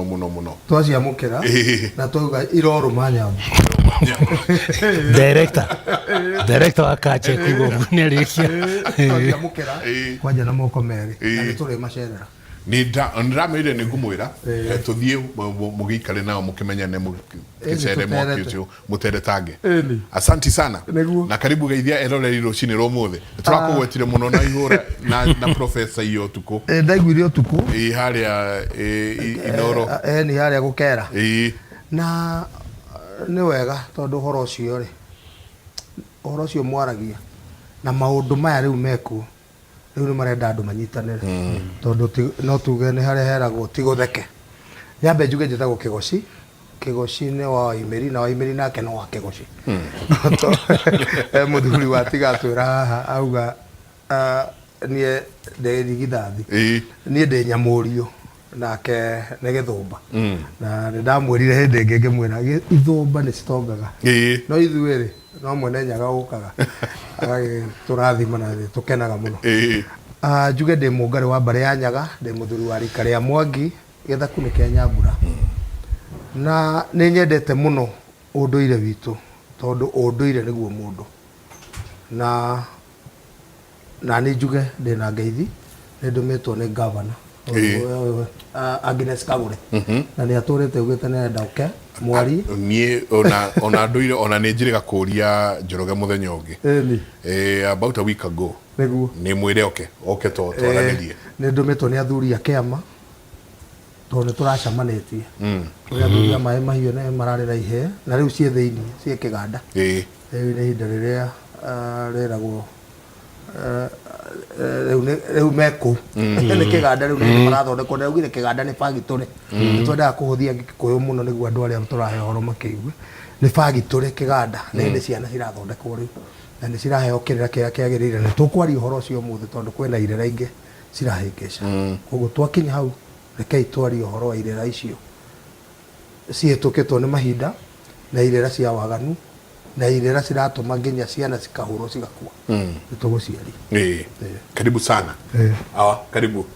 Mũno mũno. Twaciamũkĩra na twauga irorũma nyambo. Director wa kache kuga ũguo nĩ arĩkia. Twaciamũkĩra kwanja na moko merĩ na nĩ tũrĩmacerera. Nĩ ndĩramwĩrire nĩ ngũmwĩra tũthiĩ mũgĩikare nao mũkĩmenyane mũgĩcere mwaki ũcio mũteretange. Asanti sana. Nĩguo. Na karibu geithia eroreri rũcinĩ rwa ũmũthĩ. Nĩ tũrakũgwetire mũno na ihũra na professor iyo ũtukũ. Ndaiguire ũtukũ. Ĩ harĩa Inooro. Nĩ harĩa gũkera. Na nĩ wega tondũ ũhoro ũcio rĩ, ũhoro ũcio mwaragia na maũndũ maya rĩu mekuo rĩu nĩ marenda andũ manyitanĩre tondũ no tuge nĩ harĩa heragwo ti gũtheke. Nyambe njuge njĩtagwo Kĩgoci. Kĩgoci nĩ wa Waimĩri na Waimĩri nake no wa Kĩgoci. He mũthuri watiga atwĩra haha auga niĩ ndĩ irigithathi, niĩ ndĩ nyamũriũ nake nĩ gĩthũmba. Na nĩ ndamwĩrire hĩndĩ ĩngĩ ngĩmwĩra ithũmba nĩ citongaga no ithuĩ rĩ no mwene Nyaga ũkaga agagĩtũrathima na nĩ tũkenaga mũno. Njuge ndĩ mũngarĩ wa mbarĩ ya Nyaga, ndĩ mũthuri wa rika rĩa Mwangi, gĩthaku nĩ kĩa Nyambura. Na nĩ nyendete mũno ũndũire witũ tondũ ũndũire nĩguo mũndũ. Na nani njuge ndĩna ngeithi nĩ ndũmĩtwo nĩ governor Agnes Kagure na nĩ atũrĩte augĩte nĩ arenda ũke mwarie. Niĩ ona ndũire ona nĩ njĩrĩga kũria Njoroge mũthenya ũngĩ. About a week ago. Nĩguo. Nĩ mwĩre oke oke twaranĩrie. Nĩ ndũmĩtwo nĩ athuri a kĩama tondũ nĩ tũracemanĩtie. Kũrĩ athuri a maĩ mahiũ nĩ mararĩ na ihĩĩ na rĩu ciĩ thĩinĩ ciĩ kĩganda. Rĩu nĩ ihinda rĩrĩa rĩragwo rĩu rĩu me kũu nĩ kĩganda rĩu nĩ marathondekwo na augire kĩganda nĩ bagitũrĩ. Nĩ twendaga kũhũthia Gĩkũyũ mũno nĩguo andũ arĩa tũrahe ũhoro makĩigue. Nĩ bagitũrĩ kĩganda nĩ hĩndĩ ciana cirathondekwo rĩu na nĩ ciraheo kĩrĩra kĩrĩa kĩagĩrĩire na tũkwaria ũhoro ũcio ũmũthĩ tondũ kwĩna irĩra ingĩ cirahĩngĩca. Koguo twakinya hau rekei twarie ũhoro wa irĩra icio cihĩtũkĩtwo nĩ mahinda na irĩra cia waganu na irĩra ciratũma nginya ciana cikahũrwo cigakua. Nĩ tũgũciaria. Karibu sana. Awa, karibu.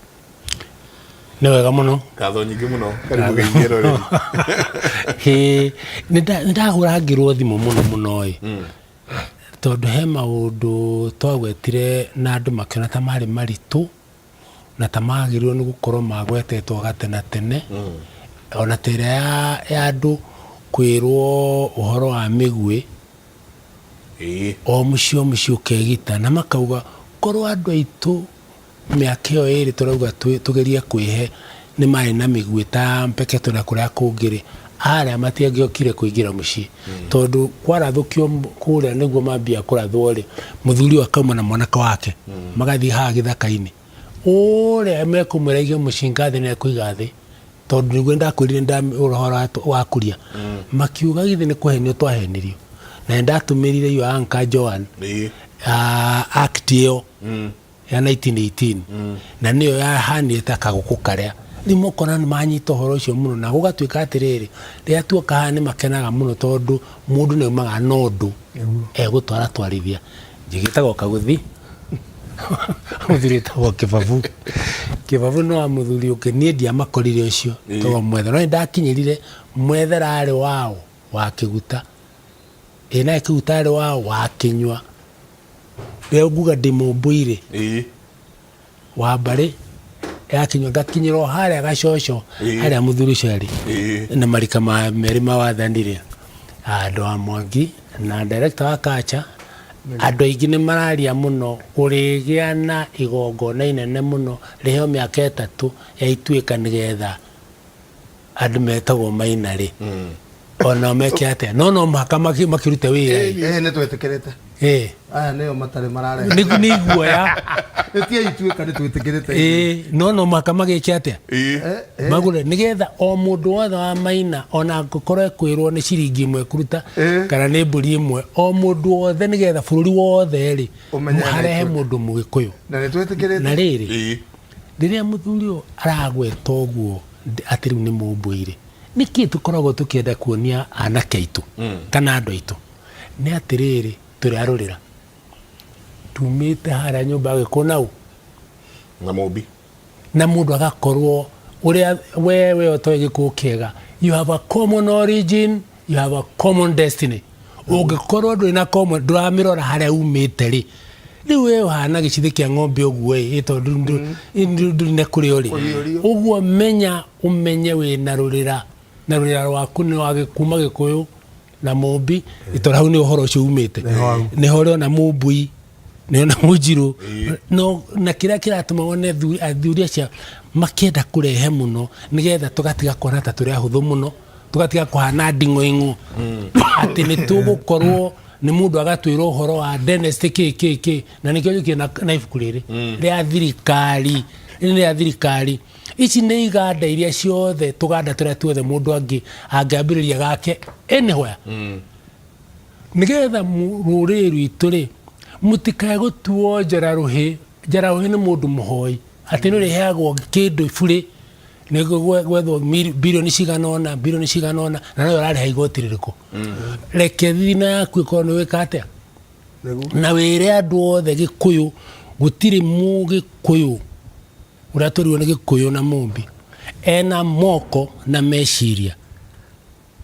Nĩ wega mũno. Ngatho nyingĩ mũno. Karibu geithia eroreri. Hĩ, nĩ ndahũrangĩrwo thimũ mũno mũno ĩ. Tondũ he maũndũ twagwetire na andũ makĩona ta marĩ maritũ na ta magĩrĩirwo nĩ gũkorwo magwetetwo gatene tene, ona ta ĩrĩa ya andũ kwĩrwo ũhoro wa mĩguĩ, o mũciĩ o mũciĩ ũkegita na makauga korwo andũ aitũ mĩaka ĩyo ĩrĩ tũrauga tũgerie kwĩhe nĩ marĩ na mĩguĩ ta Mpeketoni na kũrĩa kũngĩ-rĩ, arĩa matiangĩokire kũingĩra mũciĩ. Tondũ kwarathũkio kũrĩa nĩguo mambia kũrathwo-rĩ, mũthuri ũyũ akauma na mwanake wake, magathiĩ haha gĩthaka-inĩ. Ũrĩa mekũmwĩra aige mũcinga thĩ nĩekũiga thĩ, tondũ nĩguo ndakwĩrire ũhoro wa kuria. Makiuga githĩ nĩ kũhenio twahenirio. Na nĩndatũmĩrire your uncle Joan act ĩyo. Ya 1918 na nĩyo yahanire ta kagũkũ karĩa rĩu mũkona nĩ manyita ũhoro ũcio mũno na gũgatuĩka atĩrĩrĩ rĩrĩa tuoka haha nĩ makenaga mũno tondũ mũndũ nĩ aumaga na ũndũ egũtwara twarithia njĩgĩtagwo kaguthi mũthuri ĩtagwo kĩbabu kĩbabu nĩ wa mũthuri ũngĩ niĩ ndiamakorire ũcio tagwo mwethera no nĩ ndakinyĩrire mwethera arĩ wao wa kĩguta ĩ naye kĩguta arĩ wao wa kĩnyua Rĩrĩa nguga ndĩ mũmbũirĩ wa mbarĩ ya Kinyua, ngakinyĩra o harĩa Gacoco harĩa mũthuri ũcio arĩ na marika ma merĩ ma wathani-rĩ, andũ a Mwangi na director wa culture, andũ aingĩ nĩ mararia mũno kũrĩgĩa na igongona inene mũno rĩheo mĩaka ĩtatũ ya Ituĩka nĩgetha andũ metagwo Maina rĩ, onao meke atĩa? No no mũhaka makĩrute wĩra ĩ. Ĩĩ nĩ twĩtĩkĩrĩte. Ĩĩ. Aya nĩo matarĩ mararehe. Nĩ iguoya. Nĩ ti Ituĩka nĩ twĩtĩkĩrĩte. Ĩĩ no no mũhaka magĩke atĩa? Magũre nĩgetha o mũndũ wothe wa Maina ona angĩkorwo ekwĩrwo nĩ ciringi ĩmwe ekũruta kana nĩ mbũri ĩmwe, o mũndũ wothe nĩgetha bũrũri wothe rĩ harehe mũndũ Mũgĩkũyũ. Na nĩ twĩtĩkĩrĩte. Na rĩrĩ, rĩrĩa mũthuri ũyũ aragweta ũguo atĩ rĩu nĩ mũmbũirĩ, nĩkĩ tũkoragwo tũkĩenda kuonia anake aitũ kana andũ aitũ? Nĩ atĩrĩrĩ, tũrĩ arũrĩra. Tumĩte harĩa nyũmba ya Gĩkũyũ na ũ? Na Mũmbi. Na mũndũ agakorwo Ũrĩa we we ũtoĩ gĩkũyũ kĩega, you have a common origin, you have a common destiny. Ũngĩkorwo ndũrĩ na common, ndũramĩrora harĩa umĩte rĩ, rĩu we ũhana gĩcithĩ kĩa ng'ombe ũguo ĩ, tondũ ndũrĩ na kũrĩa ũrĩ. Kũhiũrio. Ũguo menya ũmenye wĩna rũrĩra, na rũrĩra rwaku nĩ wa kuma gĩkũyũ na mũmbi, tondũ hau nĩ ũhoro ũcio umĩte. Nĩho ũrĩona mũmbui, nĩona mũnjirũ. No na kĩrĩa kĩratũma wone athuri acio makĩenda kũrehe mũno nĩgetha tũgatiga kuona ta tũrĩ ahũthũ mũno, tũgatiga kũhana nding'oing'o atĩ nĩ tũgũkorwo nĩ mũndũ agatwĩra ũhoro wa dynasty kĩ kĩ kĩ, na nĩkĩo njũkire na ibuku rĩrĩ rĩa thirikari. Rĩrĩ nĩ rĩa thirikari. Ici nĩ iganda iria ciothe, tũganda tũrĩa tuothe mũndũ angĩambĩrĩria gake anywhere. Nĩgetha rũrĩrĩ rwitũ rĩ, mũtikae gũtuo njara rũhĩ. Njara rũhĩ nĩ mũndũ mũhoi, atĩ nĩ ũrĩheagwo kĩndũ burĩ, nĩguo gwethwo birioni cigana ũna, birioni cigana ũna, na nowe ũrarĩha igoti rĩrĩkũ. Reke thina yaku ĩkorwo nĩ wĩka atĩa? Na wĩre andũ othe Gĩkũyũ, gũtirĩ Mũgĩkũyũ ũrĩa tũrirwo nĩ Gĩkũyũ na Mũmbi, ena moko na meciria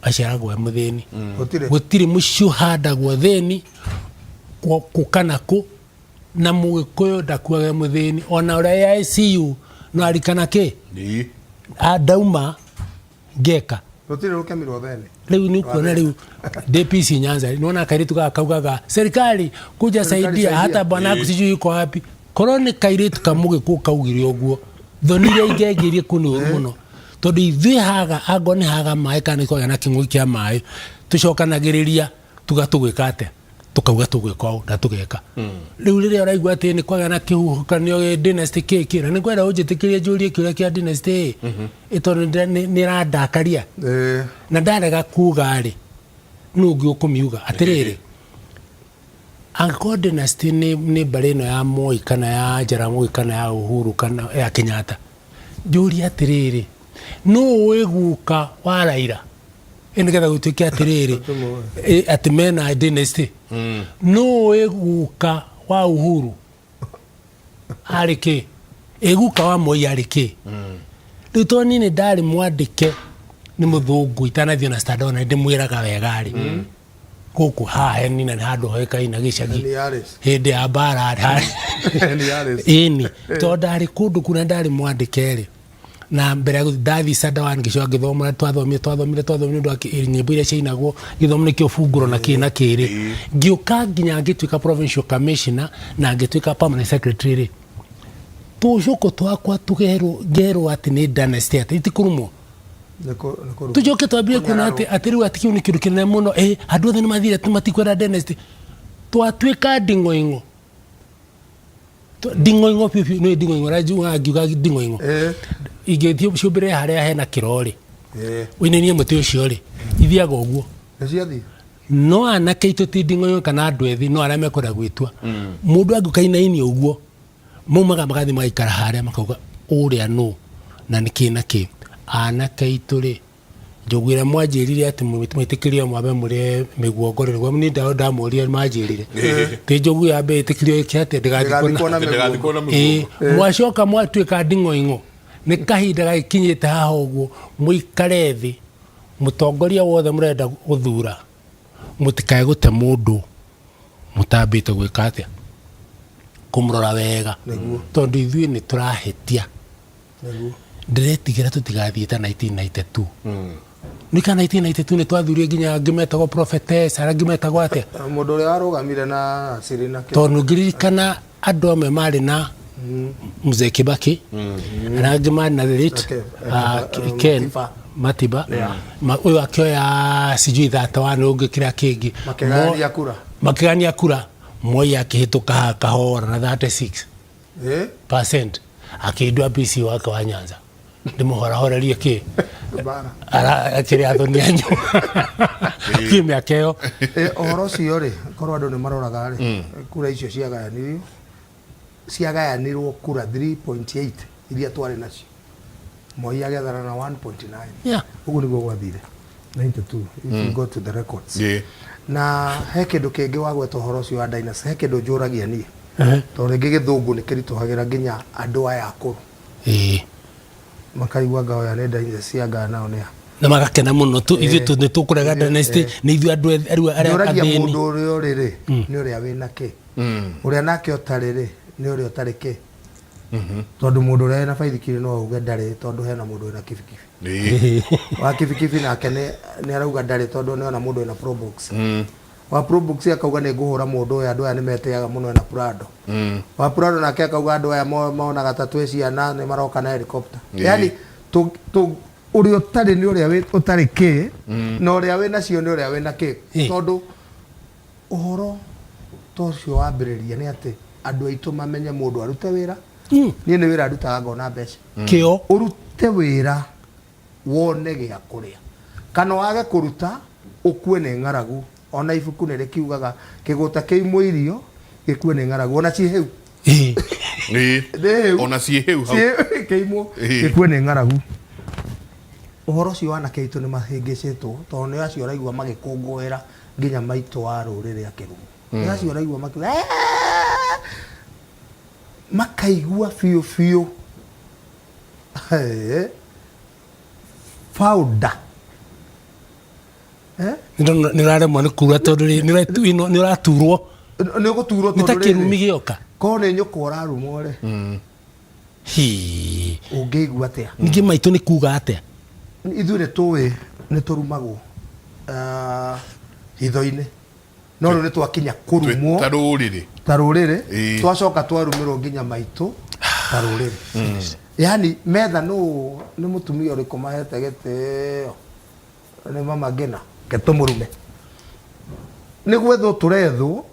aciaragwo e mũthĩni. Gũtirĩ. Gũtirĩ mũciĩ ũhandagwo thĩni kũ kana kũ, na Mũgĩkũyũ ndakuaga e mũthĩni. Ona ũrĩa e ICU no arikana kĩ? Ndauma ngeka. Gũtirĩ rũkemi rwa thĩni. Rĩu nĩ ũkuona rĩu DPC Nyanza nĩwona kairĩtu gaka kaugaga serikali kuja Serikali saidia saidia. hata bwana aku sijui yuko wapi. Korwo nĩ kairĩtu kamũgĩkũyũ kaugire ũguo, thoni iria ingĩaingĩrie kũu nĩ ũru mũno. Tondũ ithuĩ haga, angorwo nĩ haga maĩ kana nĩ kwagĩa na kĩng'ũki kĩa maĩ, tũcokanagĩrĩria tuga tũgwĩka atĩa, tũkauga tũgwĩka ũũ na tũgeka. Rĩu rĩrĩa ũraigua atĩ nĩ kwagĩa na kĩhuhũkanio gĩ dynasty kĩ kĩ, na nĩ ngwenda ũnjĩtĩkĩrie njũrie kĩũria kĩa dynasty ĩ, tondũ nĩ ĩrandakaria. Na ndarega kuga rĩ, nũ ũngĩ ũkũmiuga? Atĩrĩrĩ, angĩkorwo dynasty nĩ mbarĩ ĩno ya Moi kana ya Jaramogi kana ya Uhuru kana ya Kenyatta, njũrie atĩrĩrĩ, nũ ũĩ guka wa Raila? Ĩ nĩgetha gũtuĩke atĩrĩrĩ, atĩ mena dynasty. Nũ ũĩ guka wa Uhuru arĩ kĩ? Ĩ guka wa Moi arĩ kĩ? Rĩu tondũ niĩ nĩ ndarĩ mwandĩke nĩ mũthũngũ itanathiĩ na standard na ndĩmwĩraga wega rĩ, gũkũ haha henina nĩ handũ hoĩkaine gĩcagi Ni Alice. hĩndĩ ya mbara rĩ, Ni Alice. ĩni tondũ ndarĩ kũndũ kuna ndarĩ mwandĩke rĩ, na mbere ya gũthiĩ ndathiĩ Sandawan ngĩcoka ngĩthoma, twathomire twathomire twathomire nĩ ũndũ wa nyĩmbo iria ciainagwo, gĩthomo nĩkĩo bunguro na kĩ na kĩ rĩ, ngĩũka nginya ngĩtuĩka provincial commissioner na ngĩtuĩka permanent secretary rĩ, tũcũkũ twakwa tũgerwo ngerwo atĩ nĩ dynasty atĩ itikũrumwo. Tucoke twambie kuona atĩ atĩ rĩu atĩ kĩu nĩ kĩndũ kĩnene mũno, andũ othe nĩ mathire matikwenda dynasty. Twatuĩka nding'oing'o. Nding'oing'o biũ biũ, nĩ nding'oing'o ũrĩa njugaga ngiuga nding'oing'o. Ingĩthiĩ ciũmbĩrĩre harĩa hena kĩro rĩ, ũinainie mũtĩ ũcio rĩ, ithiaga ũguo. Nĩ ciathiĩ. No anake aitũ ti nding'oing'o kana andũ ethĩ, no arĩa mekwenda gwĩtua. Mũndũ angĩũka ainainie ũguo, maumaga magathiĩ magaikara harĩa makauga ũrĩa nũ na nĩ kĩ na kĩ. Anake aitũ rĩ, njogu ĩrĩa mwanjĩrire atĩ mwĩtĩkĩrio mwambe mũrĩe mĩguongo rĩ, nĩguo niĩ ndamorire manjĩrire. Ti njogu yambe ĩtĩkĩrio ĩke atĩa ndĩgathikwo ndĩgathikwo na na Ndĩgathikwo na Ĩĩ, mĩguongo. mwacoka mwatuĩka nding'oing'o, nĩ kahinda gagĩkinyĩte haha ũguo mũikare thĩ, mũtongoria wothe mũrenda gũthura, mũtikae gũte mũndũ mũtambĩte gwĩka atĩa, kũmũrora wega, tondũ ithuĩ nĩ tũrahĩtia. Ndĩretigĩra tũtigathiĩ ta 1992. Nĩ ka 1992 nĩ twathurie nginya angĩ metagwo prophetess, arĩa angĩ metagwo atĩa? Mũndũ ũrĩa warũgamire na Asiri na kĩ. Tondũ ngĩririkana andũ amwe marĩ na Mzee Kibaki, arĩa angĩ marĩ na the late Ken Matiba. Matiba. Ũyũ akĩoya sijui 31 ũngĩ kĩrĩa kĩngĩ. Makĩgayania kura. Makĩgayania kura. Moi akĩhĩtũka haha kahora na 36 percent. Akĩndua PC wake wa Nyanza. Ndĩmũhorahorerie kĩ? Mbara. Akĩrĩ athoni anyu. Hakuhĩ mĩaka ĩyo. Ũhoro ũcio rĩ, korwo andũ nĩ maroraga rĩ, kura icio ciagayanirio, ciagayanirwo kura 3.8 iria twarĩ nacio. Moi agethana na 1.9. Ũguo nĩguo gwathire 92 if you go to the records. Na he kĩndũ kĩngĩ wagweta ũhoro ũcio wa dynasty, he kĩndũ njũragia niĩ. Tondũ rĩngĩ gĩthũngũ nĩ kĩritũhagĩra nginya andũ aya akũrũ. Makaigua anga oya nĩ dynasty anga nao nĩ a. Na magakena mũno tu ithuĩ tu nĩ tũkũrega dynasty nĩ ithuĩ andũ rĩu arĩa Njũragia athĩni. Mũndũ ũrĩa ũrĩ rĩ, nĩ ũrĩa wĩna kĩ? Ũrĩa nake ũtarĩ rĩ, nĩ ũrĩa ũtarĩ kĩ? Tondũ mũndũ ũrĩa wĩna baithikiri no auge ndarĩ tondũ hena mũndũ wĩna kibikibi. Wa kibikibi nake nĩ arauga ndarĩ tondũ nĩ ona mũndũ wĩna Probox. Wa Probox akauga nĩ ngũhũra mũndũ ũyũ, andũ aya nĩ metĩaga mũno ena Prado. Wa Prado nake akauga andũ aya monaga ta twĩ ciana nĩ maroka na helicopter. Yani ũrĩa ũtarĩ nĩ ũrĩa ũtarĩ kĩ, na ũrĩa wĩ nacio nĩ ũrĩa wĩ na kĩ. Tondũ ũhoro ta ũcio wambĩrĩria nĩ atĩ andũ aitũ mamenye mũndũ arute wĩra. Niĩ nĩ wĩra ndutaga ngona mbeca. Kĩo. Ũrute wĩra wone gĩa kũrĩa, kana wage kũruta ũkue nĩ ng'aragu. Ona ibuku nĩ rĩkiugaga kĩgũta kĩimwo irio gĩkue nĩ ng'aragu, ona ciĩ hĩu. Nĩ hĩu. Ona ciĩ hĩu hau. Ciĩ kĩimwo gĩkue nĩ ng'aragu. Ũhoro ũcio anake aitũ nĩ mahĩngĩcĩtwo, tondũ nĩ acio ũraigua magĩkũngũĩra nginya maitũ wa rũrĩrĩ akĩrumwo. Nĩ acio ũraigua makiuga "Eeeh!" Makaigua biũ biũ. Founder. Eh? Nĩ ũraremwo nĩ kuura tondũ rĩ, nĩ ũraturwo. Nĩ ũgũturwo nĩ ta tondũ kĩrumi rĩrĩ, gĩoka. Korwo nĩ nyũkwa ũrarumwo rĩ, Hii. ũngĩigua atĩa? Ningĩ maitũ nĩ kuga atĩa? Ithuĩ nĩ tũĩ nĩ tũrumagwo hitho-inĩ, no rĩu nĩ twakinya kũrumwo ta rũrĩrĩ. Ta rũrĩrĩ. Twacoka twarumĩrwo nginya maitũ ta rũrĩrĩ. Yani metha nũ nĩ mũtumia ũrĩkũ mahete gĩtĩo nĩ mama Ngina, ke tũmũrume. Nĩ gwethwo tũrethwo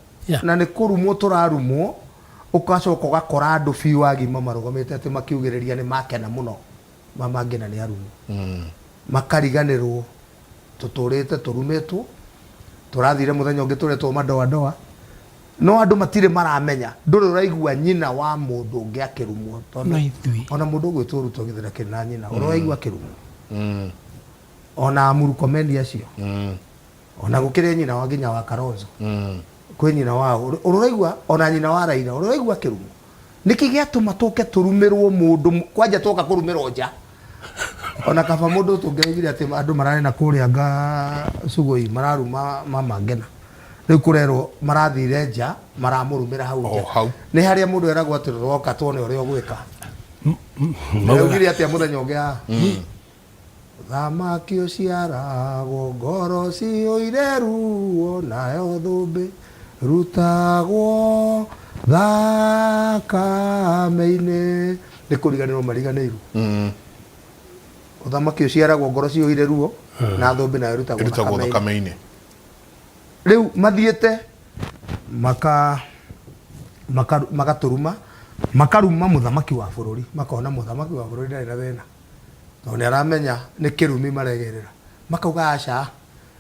na nĩ kũrumwo tũrarumwo, ũgacoka ũgakora andũ biũ agima marũgamĩte atĩ makiugĩrĩria nĩ makena mũno mama Ngina nĩ arumwo. Makariganĩrwo tũtũrĩte tũrumĩtwo, tũrathire mũthenya ũngĩ tũretwo madoadoa, no andũ matirĩ maramenya. Ndũrĩ ũraigua nyina wa mũndũ ũngĩ akĩrumwo, tondũ No ithuĩ. Ona mũndũ ũgwĩtwo Ruto githĩ ndakĩrĩ na nyina? Ũrĩ waigua akĩrumwo? Ona Murkomen acio, ona gũkĩrĩ nyina wa nginya wa Kalonzo, kwĩ nyina wao. Ũrĩ ũraigua ona nyina wa Raila? Ũrĩ ũraigua akĩrumwo? Nĩkĩ gĩatũma tũke tũrumĩrwo mũndũ kwanja twoka kũrumĩrwo nja? Ona kaba mũndũ tũngĩraugire atĩ andũ mararĩ na kũrĩa nga Sugoi mararuma mama Ngina, rĩu kũrerwo marathire nja maramũrumĩra hau nja. O hau. Nĩ harĩa mũndũ eragwo atĩ roka tuone ũrĩa ũgwĩka. Ndĩraugire atĩa mũthenya ũngĩ haha? Thamaki ũciaragwo ngoro ciyũire ruo, nayo thũmbĩ rutagwo thakame-inĩ. Nĩ kũriganĩrwo mariganĩirwo. Ũthamaki ũciaragwo ngoro ciyũire ruo, na thũmbĩ nayo ĩrutagwo ĩrutagwo thakame-inĩ. Thakame-inĩ. Rĩu mathiĩte maka maka magatũruma, makaruma mũthamaki wa bũrũri, makona mũthamaki wa bũrũri ndarĩ na thĩna tondũ nĩ aramenya nĩ kĩrumi maregerera. Makauga aca,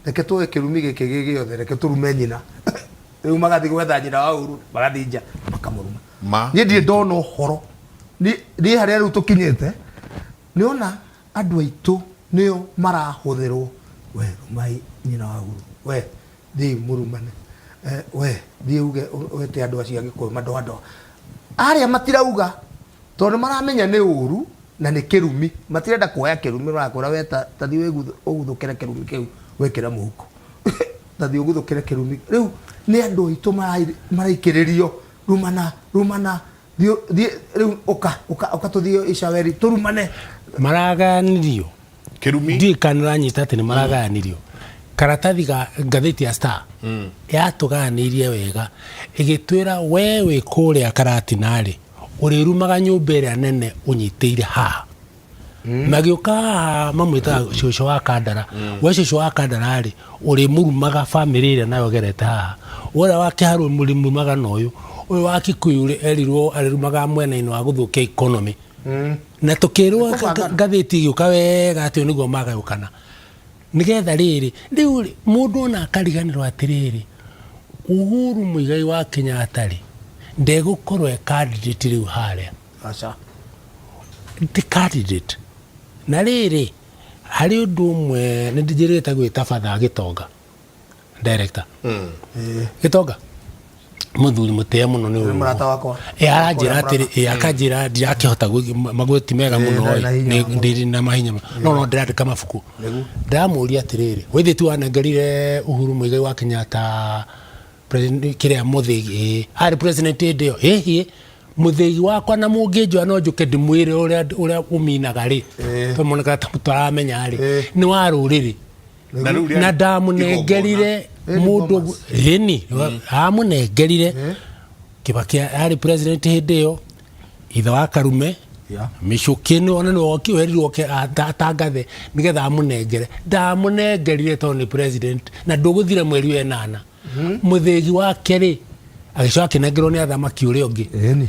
reke tuoe kĩrumi gĩkĩ gĩ gĩothe, reke tũrume nyina. Rĩu magathiĩ gwetha nyina wa Uhuru, magathiĩ nja makamũruma. Ma. Niĩ ndirĩ ndona ũhoro. Niĩ harĩa rĩu tũkinyĩte nĩona andũ aitũ nĩo marahũthĩrwo. We rumai nyina wa Uhuru, we thiĩ mũrumane, we thiĩ uge wĩte andũ acio Agĩkũyũ madoadoa. Arĩa matirauga tondũ maramenya nĩ ũru na nĩ kĩrumi, matirenda kuoya kĩrumi. Marakwĩra we ta thiĩ ũguthũkĩre kĩrumi kĩu wĩkĩre mũhuko, ta thiĩ ũguthũkĩre kĩrumi. Rĩu nĩ andũ aitũ maraikĩrĩrio rumana rumana, thiĩ thiĩ rĩu ũka ũka ũka tũthiĩ Icaweri tũrumane. Maragayanirio. Kĩrumi. Ndiũĩ kana nĩũranyita atĩ nĩ maragayanirio. Karatathi ga ngathĩti ya Star yatũgayanĩirie wega ĩgĩtwĩra we wĩ kũrĩa Karatina rĩ, ũrĩrumaga nyũmba ĩrĩa nene ũnyitĩire haha. Magĩũka haha mamwĩtaga cũcũ wa Kandara. We cũcũ wa Kandara rĩ, ũrĩmũrumaga bamĩrĩ ĩrĩa nayo ĩgerete haha. Ũrĩa wa Kĩharũ mũrĩmurumaga na ũyũ. Ũyũ wa Kikuyu rĩ, erirwo arĩrumaga mwena-inĩ wa gũthũkia economy. Na tũkĩrwo Nĩ kũbangana. Ngathĩti ĩgĩũka wega atĩ ũyũ nĩguo magayũkana. Nĩgetha rĩrĩ, rĩu rĩ, mũndũ ona akariganĩrwo atĩrĩrĩ, Uhuru Muigai wa Kenyatta rĩ, ndegũkorwo e candidate rĩu harĩa. Aca. Ti candidate. Na rĩrĩ, harĩ ũndũ ũmwe nĩ njĩrĩte gwĩta batha Gĩtonga, director. Gĩtonga, Mũthuri mũtĩe mũno nĩ Nĩ mũrata wakwa. Ĩ, aranjĩra atĩrĩ, ĩ, akanjĩra ndirakĩhota magũrũ ti mega mũno. Ndarĩ na ĩ, hinya wa ndĩrĩ na mahinya no ndĩrandĩka mabuku. Ndĩramũria atĩrĩrĩ, wĩthĩ tu wanengerire Uhuru Muigai wa Kenyatta president kĩrĩa mũthĩgi? Ĩ, arĩ president hĩndĩ ĩyo? Ĩhiĩ mũthĩgi wakwa na mũngĩnjoya no njũke ndĩmwĩre ũrĩa ũminaga rĩ, tondũ monekaga ta mũtaramenya rĩ, nĩ wa rũrĩrĩ. Na rĩu rĩarĩ Na ndamũnengerire igongona. Mũndũ Bomas. Ĩni amũnengerire Kibaki arĩ president hĩndĩ ĩyo, ithe wa Karume. Mĩcũkĩ nĩ ona nĩwe werirwo oke atangathe nĩgetha amũnengere. Ndamũnengerire tondũ nĩ president na ndũgũthira mweri wa ĩnana. Mũthĩgi wake rĩ, agĩcoka akĩnengerwo nĩ athamaki ũrĩa ũngĩ Ĩni.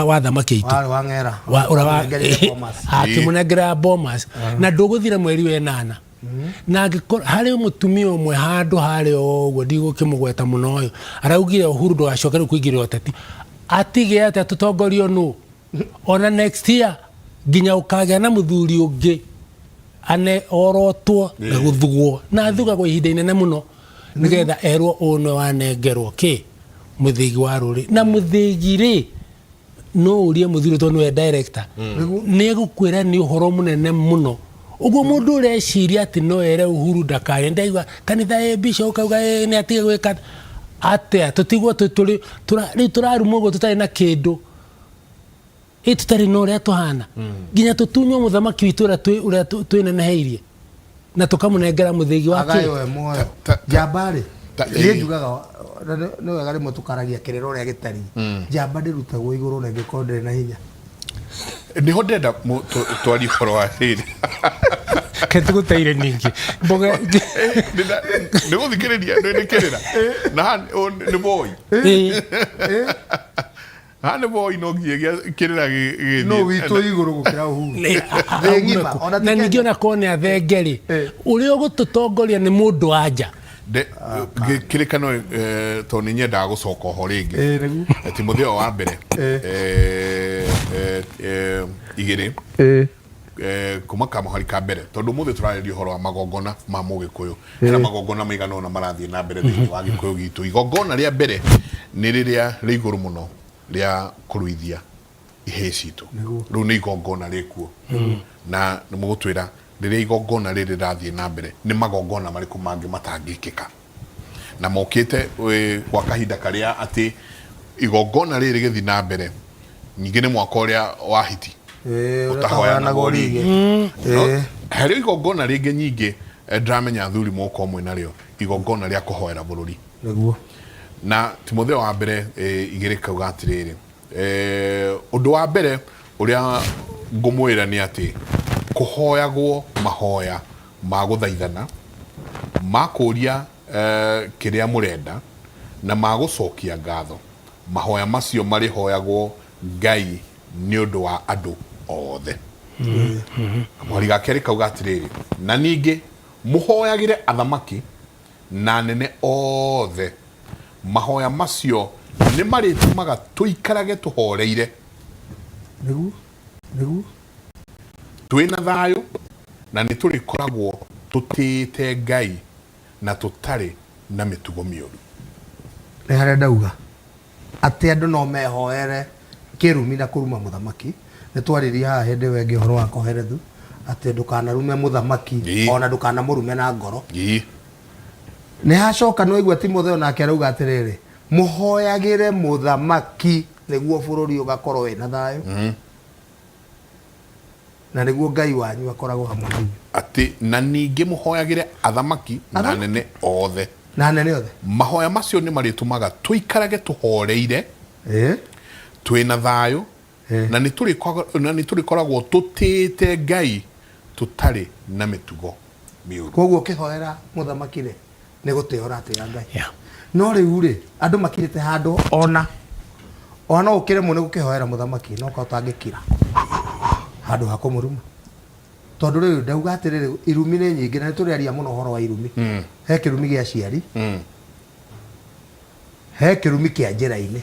wa athamaki aitũ. Warĩ wa ng'era. Ũrĩa Amũnengerire Bomas. Akĩmũnengera Bomas na ndũgũthira mweri wa ĩnana. Na angĩkorwo harĩ mũtumia ũmwe handũ harĩ o ũguo, ndigũkĩmũgweta mũno, ũyũ araugire Uhuru ndũgacoke rĩu kũingĩrĩra ũteti, atige atĩa tũtongorio nũ ona next year nginya ũkagĩa na mũthuri ũngĩ ane orotwo na gũthugwo na athugagwo ihinda inene mũno nĩgetha erwo ũũ nĩwe wanengerwo kĩ mũthĩgi wa rũrĩ. Na mũthĩgi rĩ, no ũrie mũthuri tondũ nĩwe director, nĩ egũkwĩra nĩ ũhoro mũnene mũno ũguo. Mũndũ ũreciria atĩ no ere Uhuru ndakarĩe, ndaigua kanitha ĩ bishop ũkauga ĩ nĩ atige gwĩka atĩa, tũtigwo tũrĩ rĩu tũrarumwo ũguo tũtarĩ na kĩndũ, ĩ tũtarĩ na ũrĩa tũhana, nginya tũtunywo mũthamaki witũ ũrĩa ũrĩa twĩneneheirie na tũkamũnengera mũthĩgi wa kĩ. Agaywo e muoyo. Njamba rĩ, niĩ njugaga na nĩ wega rĩmwe tũkaragia kĩrĩra ũrĩa gĩtariĩ. Njamba ndĩrutagwo igũrũ na ĩngĩkorwo ndĩrĩ na hinya. Nĩho ndĩrenda twarie ũhoro wa rĩrĩ. Ke tũgũteire ningĩ mboga. Nĩ gũthikĩrĩria nĩ kĩrĩra na haha nĩ boy. Haha nĩ boy, no nginya kĩrĩra gĩgĩthiĩ. No witũ igũrũ gũkĩra Uhuru. Thĩ ng'ima, ona ti Na ningĩ Kenya. Ona korwo nĩ athenge rĩ, ũrĩa ũgũtũtongoria nĩ mũndũ wa nja. Kĩrĩkano tondũ nĩ nyendaga gũcoka oho rĩngĩ. Ĩ, nĩguo. Timotheo wa mbere 2, kuma kamũhari ka mbere, tondũ ũmũthĩ tũrarĩria ũhoro wa magongona ma mũgĩkũyũ. Hena magongona maigana ũna marathiĩ na mbere thĩinĩ wa gĩkũyũ gitũ. Igongona rĩa mbere nĩ rĩrĩa rĩa igũrũ mũno rĩa kũruithia ihĩĩ citũ. Rĩu nĩ igongona rĩkuo na nĩ mũgũtwĩra rĩrĩa igongona rĩrĩ rĩrathiĩ na mbere nĩ magongona marĩkũ mangĩ matangĩkĩka na mokĩte gwa kahinda karĩa atĩ igongona rĩrĩ rĩgĩthiĩ na mbere. Ningĩ nĩ mwaka ũrĩa wa hiti Ĩ, ũrĩa ũtahoyanagwo ũtahoyanagwo rigi. Rigi. No, harĩ igongona rĩngĩ nyingĩ, ndĩramenya athuri mũgũkorwo mwĩ narĩo, igongona rĩa kũhoera bũrũri. Na Timotheo wa mbere 2 kauga atĩrĩrĩ, ũndũ wa mbere ũrĩa ngũmwĩra nĩ atĩ kũhoyagwo mahoya ma gũthaithana, ma kũũria kĩrĩa mũrenda, na ma gũcokia ngatho. Mahoya macio marĩhoyagwo Ngai nĩ ũndũ wa andũ othe. Kamũhari ga kerĩ kauga atĩrĩrĩ, na ningĩ mũhoyagĩre athamaki na anene othe. Mahoya macio nĩ marĩtũmaga tũikarage tũhoreire, Nĩguo. Nĩguo. twĩ na thayũ, na nĩ tũrĩkoragwo tũtĩĩte Ngai na tũtarĩ na mĩtugo mĩũru. Nĩ harĩa ndauga atĩ andũ no mehoere kĩrumi na kũruma mũthamaki. Nĩ twaririe haha hĩndĩ ĩyo ĩngĩ ũhoro wa Kohelethu atĩ ndũkanarume mũthamaki, ona ndũkanamũrume na ngoro. Nĩ hacoka nĩ waigua Timotheo nake arauga atĩrĩrĩ, mũhoyagĩre mũthamaki nĩguo bũrũri ũgakorwo wĩna thayũ, na nĩguo Ngai wanyu akoragwo hamwe na inyuĩ. Atĩ na ningĩ mũhoyagĩre athamaki na Athamaki. anene othe. Na anene othe. Mahoya macio nĩ marĩtũmaga tũikarage tũhoreire, twĩ na thayũ, na nĩ tũrĩkoragwo tũtĩĩte Ngai tũtarĩ na mĩtugo mĩũru. Koguo ũkĩhoera mũthamaki rĩ, nĩ gũtĩa ũratĩa Ngai. No rĩu rĩ, andũ makirĩte handũ ona no ũkĩremwo nĩ gũkĩhoera mũthamaki, no korwo ũtangĩkira handũ ha kũmũruma, tondũ rĩu ndauga atĩrĩrĩ, irumi nĩ nyingĩ na nĩ tũrĩaria mũno ũhoro wa irumi. He kĩrumi gĩa aciari, he kĩrumi kĩa njĩra-inĩ,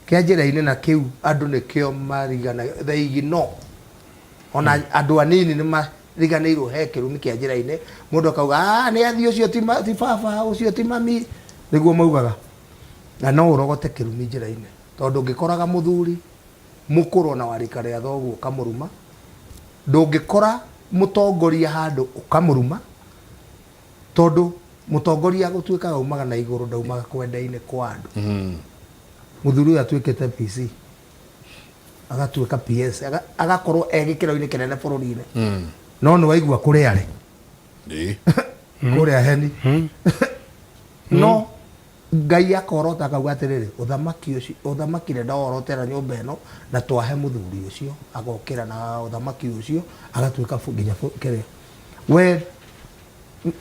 kĩa njĩra-inĩ, na kĩu andũ nĩkĩo marigana thaigi, no ona andũ anini nĩ mariganĩirwo he kĩrumi kĩa njĩra-inĩ. Mũndũ akauga, "Ah, nĩ athiĩ ũcio, ti baba ũcio, ti mami," nĩguo maugaga. Na no ũrogote kĩrumi njĩra-inĩ, tondũ ũngĩkoraga mũthuri mũkũrũ ona wa rika rĩa thoguo ũkamũruma, ndũngĩkora mũtongoria handũ ũkamũruma, tondũ mũtongoria gũtuĩkaga aumaga na igũrũ, ndaumaga kwenda-inĩ kwa andũ. Mũthuri ũyũ atuĩkĩte PC, agatuĩka PS, agakorwo e gĩkĩro-inĩ kĩnene bũrũri-inĩ, no nĩ waigua kũrĩa arĩ. Kũrĩa heni. No Ngai akorota akauga atĩrĩrĩ, ũthamaki ũcio, ũthamaki nĩ ndaworotera nyũmba ĩno na twahe mũthuri ũcio, agokĩra na ũthamaki ũcio agatuĩka nginya kĩrĩa. We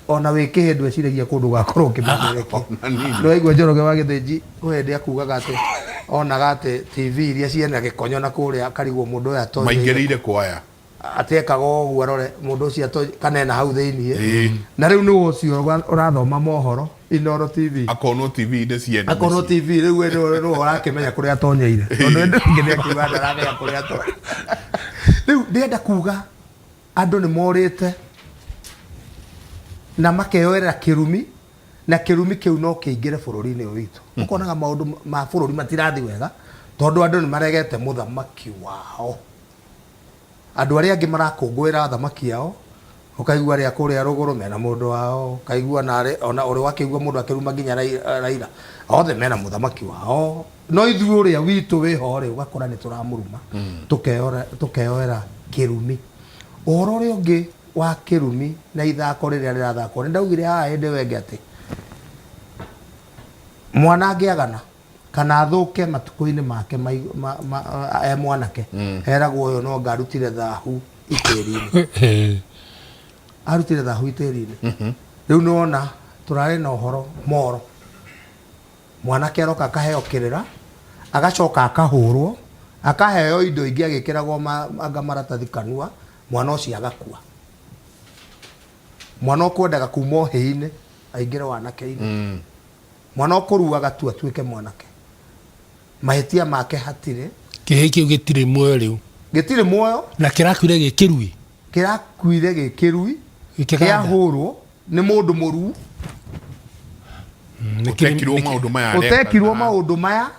ona wĩ kĩhĩ ndweciragia kũndũ ũgakorwo ũkĩmemerekia. Ona nini. Nĩwaigua Njoroge wa Gĩthĩnji kwĩ hĩndĩ akugaga atĩ onaga atĩ TV iria ciena gĩkonyo na kũrĩa akarigwo mũndũ ũyũ atonyeire Maingĩrĩire kwaya. Atĩ ekaga ũguo arore mũndũ ũcio kana ena hau thĩiniĩ. Na rĩu nĩwe ũcio ũrathoma mohoro Inooro TV. Akonwo TV-inĩ ciene. Akonwo TV rĩu we nĩwe nĩwe ũrakĩmenya kũrĩa atonyeire, tondũ ĩndĩ ũngĩ nĩ akiuga ndaramenya kũrĩa atonyeire. Rĩu ndĩrenda kuga andũ nĩ morĩte na makeyoerera kĩrumi, na kĩrumi kĩu no kĩingĩre bũrũri-inĩ ũyũ witũ. Ũkonaga maũndũ ma bũrũri matirathiĩ wega tondũ andũ nĩ maregete mũthamaki wao. Andũ arĩa angĩ marakũngũĩra athamaki ao, ũkaigua arĩa kũrĩa rũgũrũ mena mũndũ wao, ũkaigua ona arĩ, ona ũrĩ wakĩigua mũndũ akĩruma nginya Raila, othe mena mũthamaki wao. No ithuĩ ũrĩa witũ wĩho rĩ, ũgakora nĩ tũramũruma, tũkeyoera kĩrumi. Ũhoro ũrĩa ũngĩ wa kĩrumi na ithako rĩrĩa rĩrathakwo, nĩ ndaugire haha hĩndĩ ĩyo ĩngĩ atĩ mwana angĩagana, kana athũke matukũ-inĩ make e mwanake, eragwo ũyũ no anga arutire thahu itĩri-inĩ. Arutire thahu itĩri-inĩ. Rĩu nĩ wona tũrarĩ na ũhoro moro, mwanake aroka akaheo kĩrĩra, agacoka akahũrwo, akaheo indo ingĩ agĩkĩragwo anga maratathi kanua, mwana ũcio agakua. Mwana ũkwendaga kuma ũhĩĩ-inĩ aingĩre wanake-inĩ. Mwana ũkũruaga tu atuĩke mwanake. Mahĩtia make hatirĩ. Kĩhĩĩ kĩu gĩtirĩ muoyo rĩu. Gĩtirĩ muoyo. Na kĩrakuire gĩ kĩrui. Kĩrakuire gĩ kĩrui. Gĩkĩganda. Kĩahũrwo nĩ mũndũ mũruu. Ũtekirwo maũndũ maya areka. Ũtekirwo maũndũ maya.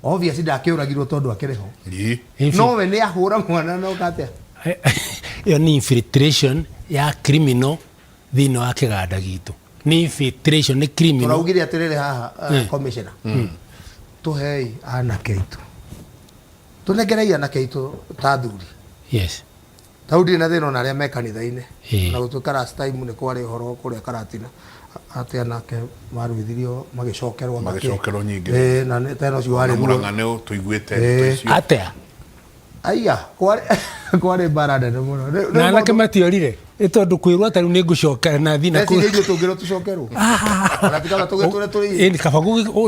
Obviously ndakĩũragirwo tondũ akĩrĩ ho. No we nĩ ahũra mwana na ũka atĩa? Ĩyo nĩ infiltration ya criminal thĩinĩ wa kĩganda gitũ. Nĩ infiltration, nĩ criminal. Tũraugire atĩrĩrĩ haha, commissioner, tũhei anake aitũ, tũnengerei anake aitũ ta athuri. Ta rĩu ndirĩ na thĩna ona arĩa me kanitha-inĩ. Ona gũtuĩka last time nĩ kwarĩ ũhoro kũrĩa Karatina atĩ anake maruithirio magĩcokerwo anga kĩ. Magĩcokerwo nyingĩ. Ĩĩ, na nĩ tena ũcio warĩ Na ruo. Mũrang'a nĩ tũiguĩte ndeto icio. Atĩa? Aya, kwarĩ kwarĩ mbara nene mũno. Rĩu Na anake maũndũ- matiorire nĩ tondũ kwĩrwo atĩ rĩu nĩ ngũcokera na thiĩ na kũu. Meciria ithuĩ tũngĩrwo tũcokerwo. Ona ti kaba tũgĩtũre tũrĩ Ĩni, kaba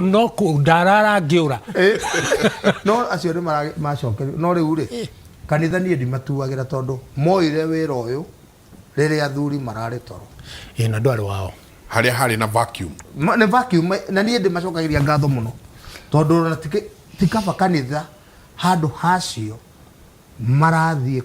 no ndarara ngĩũra. No acio nĩ macokerio. No rĩu rĩ, kanitha niĩ ndimatuagĩra tondũ moire wĩra ũyũ rĩrĩa athuri mararĩ toro. Ĩĩ, na ndwarĩ wao. Harĩa harĩ na vacuum. Nĩ vacuum, na niĩ ndĩmacokagĩria ngatho mũno tondũ ona ti kaba kanitha handũ hacio marathiĩ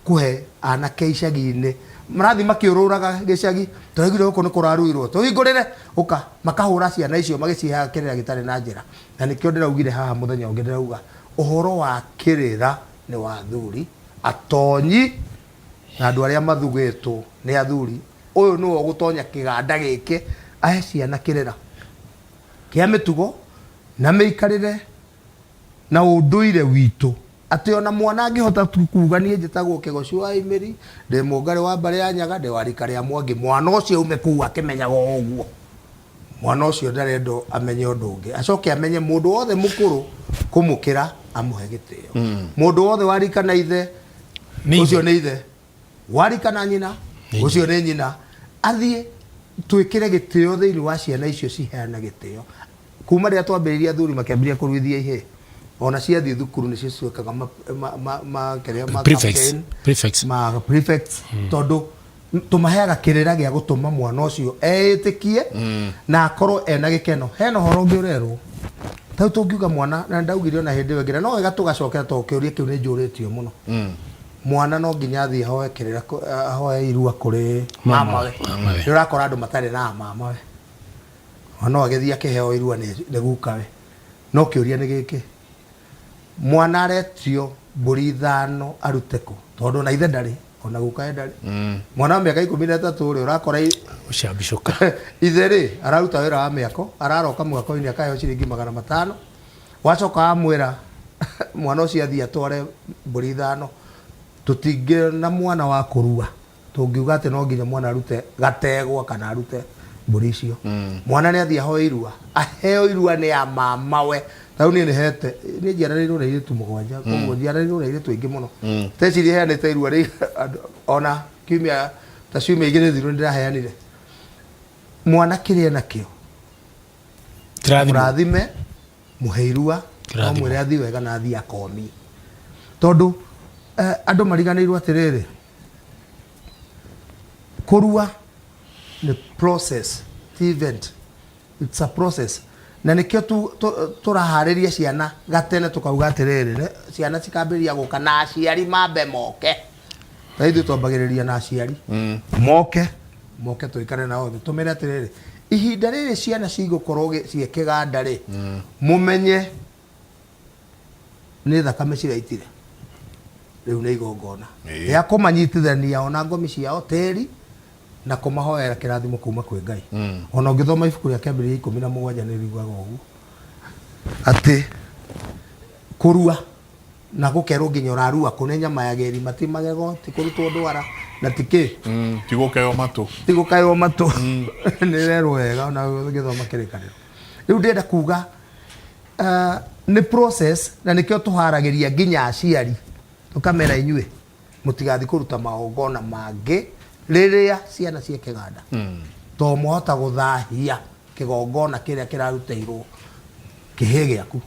kũhe anake icagi-inĩ, marathiĩ makĩũrũraga gĩcagi, tũraiguire gũkũ nĩ kũraruirwo, tũhingũrĩre, ũka, makahũra ciana icio magĩciheaga kĩrĩra gĩtarĩ na njĩra. Na nĩkĩo ndĩraugire haha mũthenya ũngĩ ndĩrauga, ũhoro wa kĩrĩra nĩ wa athuri, atonyi na andũ arĩa mathugĩtwo nĩ athuri, ũyũ nĩwe ũgũtonya kĩganda gĩkĩ ahe ciana kĩrĩra kĩa mĩtugo na mĩikarĩre na ũndũire witũ, atĩ ona mwana angĩhota tu kuga niĩ njĩtagwo Kĩgoci wa Imĩri, ndĩ mũngarĩ wa mbarĩ ya Nyaga, ndĩ wa rika rĩa Mwangi, mwana ũcio aume kũu akĩmenyaga o ũguo. Mwana ũcio ndarendwo amenye ũndũ ũngĩ, acoke amenye mũndũ wothe mũkũrũ kũmũkĩra amũhe gĩtĩo. Mũndũ wothe wa rika na ithe, Nĩ ithe. ũcio nĩ ithe, wa rika na nyina, ũcio nĩ nyina, athiĩ twĩkĩre gĩtĩo thĩinĩ wa ciana icio ciheana gĩtĩo. Kuma rĩrĩa twambĩrĩirie athuri makĩambĩrĩria kũruithia ihĩĩ, ona ciathiĩ thukuru nĩcio cituĩkaga ma kĩrĩa ma Prefects. captain, Prefects. ma prefects, tondũ tũmaheaga kĩrĩra gĩa gũtũma mwana ũcio eĩtĩkie na akorwo ena gĩkeno. Hena ũhoro ũngĩ ũrerwo, ta rĩu tũngiuga mwana, na ndaugire ona hĩndĩ ĩyo ĩngĩ, na no wega tũgacokera tondũ kĩũria kĩu nĩ njũrĩtio mũno. Mwana no nginya athiĩ ahoe kĩrĩra, ahoe irua kũrĩ mamawe. Mamawe. Nĩ ũrakora andũ matarĩ na mamawe. Ona no agĩthiĩ akĩheo irua nĩ nĩ gukawe. No kĩũria nĩ gĩkĩ, mwana aretio mbũri ithano arute kũ? Tondũ ona ithe ndarĩ, ona gukawe ndarĩ. Mwana wa mĩaka 13 rĩ, ũrakora Gũcambicũka. Ithe rĩ, araruta wĩra wa mĩako, araroka mwako-inĩ akaheo ciringi 500, wacoka wamwĩra mwana ũcio athiĩ atware mbũri ithano, tũtingĩona mwana wa kũrua. Tũngiuga atĩ no nginya mwana arute gategwa kana arute mbũri icio. Mwana nĩ athiĩ ahoe irua, aheo irua nĩ ya mamawe. Ta rĩu niĩ nĩ hete, niĩ njiaranĩirwo na airĩtu mũgwanja, koguo njiaranĩirwo na airĩtu aingĩ mũno. Teciria heanĩte irua rĩ, ona kiumia ta ciumia igĩrĩ thiru nĩ ndĩraheanire. Mwana kĩrĩa enakĩo, Kĩrathimo. Mũrathime, mũhe irua, Kĩrathimo. ũmwĩre athiĩ wega na athiĩ akomie. Tondũ andũ mariganĩirwo atĩrĩrĩ, kũrua nĩ process, ti event. It's a process. Na nĩkĩo tũraharĩria ciana gatene tũkauga atĩrĩrĩ, ciana cikambĩrĩria gũka na aciari mambe moke. Ta ithuĩ twambagĩrĩria na aciari. Moke, moke tũikare nao thĩ, tũmere atĩrĩrĩ, ihinda rĩrĩ ciana cigũkorwo ciĩ kĩganda rĩ, mũmenye nĩ thakame ciraitire. Rĩu nĩ igongona. Rĩa kũmanyitithania ona ngomi ciao tĩri na kũmahoera kĩrathimo kuma kwĩ Ngai. Ona ũngĩthoma ibuku rĩa kĩambĩrĩria 17 nĩ riugaga ũguo. Atĩ kũrua na gũkerwo nginya ũrarua kũ nĩ nyama ya gĩrima, ti magego, ti kũrutwo ndwara na ti kĩ. Ti gũkaywo matũ. Ti gũkaywo matũ. Nĩ rerwo wega ona ũgĩthoma kĩrĩkanĩro. Rĩu ndĩrenda kuga nĩ process na nĩkĩo tũharagĩria nginya aciari tũkamera inyuĩ mũtigathiĩ kũruta magongona mangĩ rĩrĩa ciana ciĩ kĩganda. To mwahota gũthahia kĩgongona kĩrĩa kĩrarutĩirwo kĩhĩ gĩaku.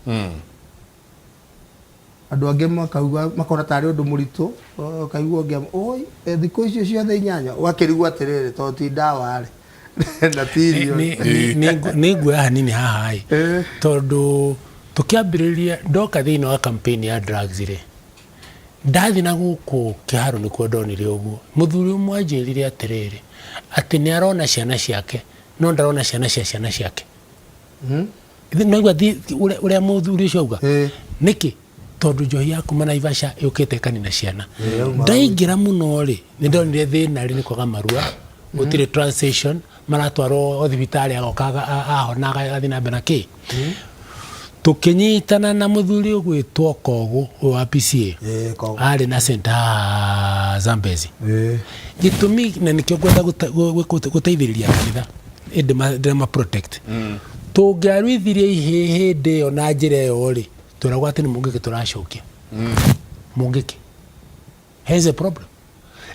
Andũ angĩ makauga makona tarĩ ũndũ mũritũ, ũkaigua ũngĩ oi, thikũ icio ciothe inyanya ũgakĩrigwo atĩrĩrĩ tondũ ti ndawa rĩ na ti irio. Nĩ nguoya hanini haha ĩ. Tondũ tũkĩambĩrĩria ndoka thĩinĩ wa campaign ya drugs rĩ, ndathiĩ na gũkũ kĩharo nĩkuo ndonire ũguo. Mũthuri ũmwe anjĩrire atĩrĩrĩ, atĩ nĩ arona ciana ciake no ndarona ciana cia ciana ciake. Naigua ũrĩa mũthuri ũcio auga? Nĩkĩ? Tondũ njohi ya kuma Naivasha yũkĩte ĩkanina ciana. Ndaingĩra mũno rĩ, nĩ ndonire thĩna rĩ nĩ kwaga marua, gũtirĩ translation, maratwarwo thibitarĩ agoka ahona agathiĩ na mbere na kĩ. Tũkĩnyitana na mũthuri ũgwĩtwo Kogũ ũyũ wa PCA, Kogũ. Arĩ na center haha Zambezi. Gĩtũmi na nĩkĩo ngwenda gũteithĩrĩria kanitha ĩndĩ ndĩma protect. Tũngĩaruithirie ihĩĩ hĩndĩ ĩyo na njĩra ĩyo rĩ, tweragwo atĩ nĩ mũngĩkĩ tũracokia. Mũngĩkĩ. Here's a problem.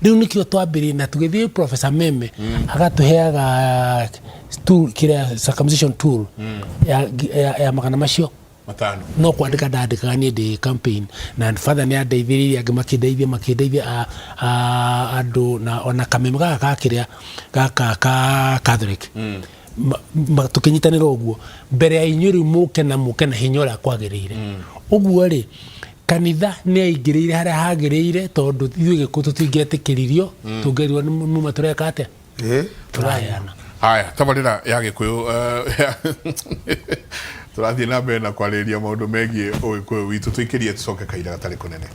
Rĩu nĩkĩo twambĩrĩirie na tũgĩthiĩ Professor Meme agatũheaga tool, kĩrĩa circumcision tool ya magana macio matano. No kwandĩka ndandĩkaga niĩ ndĩ campaign na father nĩ andeithĩrĩirie, angĩ makĩndeithia, makĩndeithia andũ na ona kameme gaka ka kĩrĩa gaka ka Catholic. Tũkĩnyitanĩra ũguo mbere ya inyuĩ rĩu mũke na mũke na hinya ũrĩa kwagĩrĩire. Ũguo rĩ, kanitha nĩ yaingĩrĩire harĩa hagĩrĩire tondũ ithuĩ Gĩkũyũ tũtingĩetĩkĩririo, tũngĩerirwo nĩ muma tũreka atĩa? Tũraheana. Haya, tabarĩra ya Gĩkũyũ, tũrathiĩ na mbere na kwarĩrĩria maũndũ megiĩ ũgĩkũyũ witũ, tũikĩrie tũcoke kahinda gatarĩ kũnene.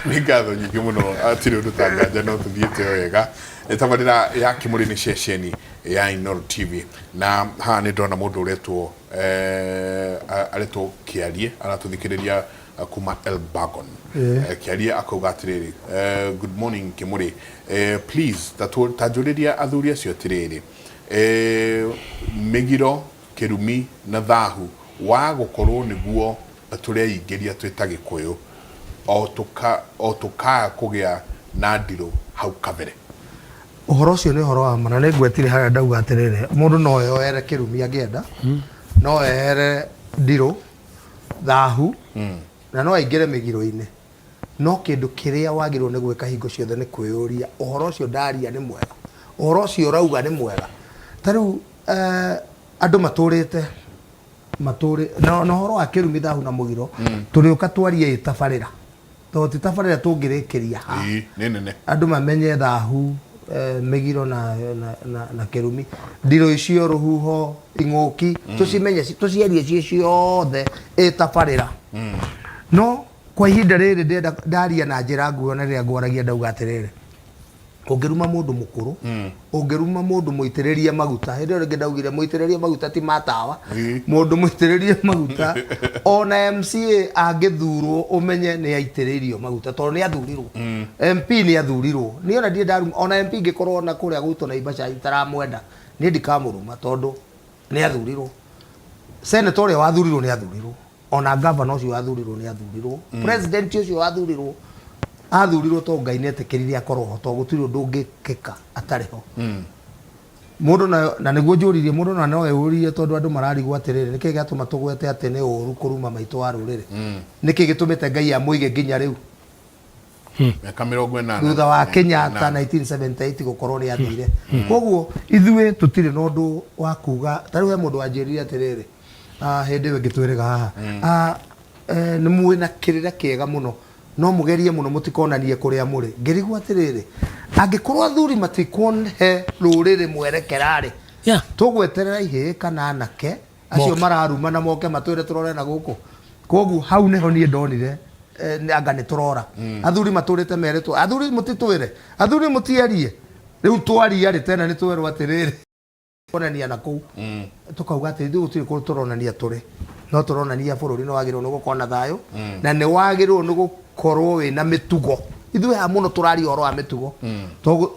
Nĩ ngatho nyingĩ mũno, hatirĩ ũndũ ta nganja no tũthiĩte wega. Tabarĩra ya Kĩmũrĩ nĩ ceceni ya Inooro TV na haha nĩ ndĩrona mũndũ ũretwo aretwo Kĩarie aratũthikĩrĩria kuma Elbagon. Kĩarie akauga atĩrĩrĩ, good morning Kĩmũrĩ, please ta njũrĩria athuri acio atĩrĩrĩ, mĩgiro, kĩrumi na thahu wa gũkorwo nĩguo tũreingĩria twĩ ta Gĩkũyũ o tũkaga kũgĩa na ndirũ hau kabere. Ũhoro ũcio nĩ ũhoro wa ma na nĩ ngwetire harĩa ndauga atĩrĩrĩ, mũndũ no eyoere kĩrumi angĩenda, no eyoere ndirũ, thahu na no aingĩre mĩgiro-inĩ. No kĩndũ kĩrĩa wagĩrĩirwo nĩ gwĩka hingo ciothe nĩ kwĩyũria ũhoro ũcio ndaria nĩ mwega, ũhoro ũcio ũrauga nĩ mwega. Ta rĩu andũ matũrĩte matũrĩ na ũhoro wa kĩrumi, thahu na mũgiro, tũrĩũka twarie ĩtabarĩra. Tondũ ti tabarĩra tũngĩrĩkĩria haha. Ĩĩ, nĩ nene. Andũ mamenye thahu, mĩgiro na, na, na, na kĩrumi. Ndirũ icio, rũhuho, ing'ũki, tũcimenye, tũciarie ciĩ ciothe ĩ tabarĩra. No kwa ihinda rĩrĩ ndĩrenda ndaria na njĩra nguhĩ ona rĩrĩa ngwaragia ndauga atĩrĩrĩ, Ũngĩruma mũndũ mũkũrũ, ũngĩruma mũndũ mũitĩrĩrie maguta, hĩndĩ ĩyo rĩngĩ ndaugire mũitĩrĩrie maguta ti ma tawa, mũndũ mũitĩrĩrie maguta, ona MCA angĩthurwo ũmenye nĩ aitĩrĩirio maguta tondũ nĩ athurirwo. MP nĩ athurirwo. Niĩ ona ndirĩ ndaruma, ona MP ingĩkorwo ona kũrĩa gwitũ Naivasha itaramwenda, niĩ ndikamũruma tondũ nĩ athurirwo. Senator ũrĩa wathurirwo nĩ athurirwo. Ona gavana ũcio wathurirwo nĩ athurirwo. President ũcio wathurirwo athurirwo tondũ Ngai nĩ etĩkĩrire akorwo ho tondũ gũtirĩ ũndũ ũngĩkĩka atarĩ ho. Mũndũ na, na nĩguo njũririe mũndũ na no eyũrie tondũ andũ mararigwo atĩrĩrĩ nĩkĩ gĩatũma tũgwete atĩ nĩ ũru kũruma maitũ wa rũrĩrĩ. Nĩkĩ gĩtũmĩte Ngai amũige nginya rĩu? Mĩaka 80. Thutha wa Kenyatta 1978 gũkorwo nĩ athire. Koguo ithuĩ tũtirĩ na ũndũ wa kuga, ta rĩu he mũndũ wanjĩrire atĩrĩrĩ, hĩndĩ ĩyo ĩngĩ twĩrĩga haha, nĩ mwĩ na kĩrĩra kĩega mũno, no mũgerie mũno mũtikonanie kũrĩa mũrĩ. Ngĩrigwo atĩrĩrĩ, angĩkorwo athuri matikuhe rũrĩrĩ mwerekera rĩ, tũgweterera ihĩĩ kana anake acio mararumana moke matwĩre tũrore na gũkũ. Koguo hau nĩho niĩ ndonire anga nĩ tũrora. Athuri matũrĩte merĩtwo, athuri mũtitwĩre, athuri mũtiarie. Rĩu twaria rĩ, tena nĩ twerwo atĩrĩrĩ, kuonania na kũu. Tũkauga atĩ ithuĩ gũtirĩ kũndũ tũronania tũrĩ, no tũronania bũrũri nĩ wagĩrĩirwo nĩ gũkorwo na thayũ, na nĩ wagĩrĩirwo nĩ gũkorwo wĩna mĩtugo. Ithuĩ haha mũno tũraria ũhoro wa mĩtugo. Tondũ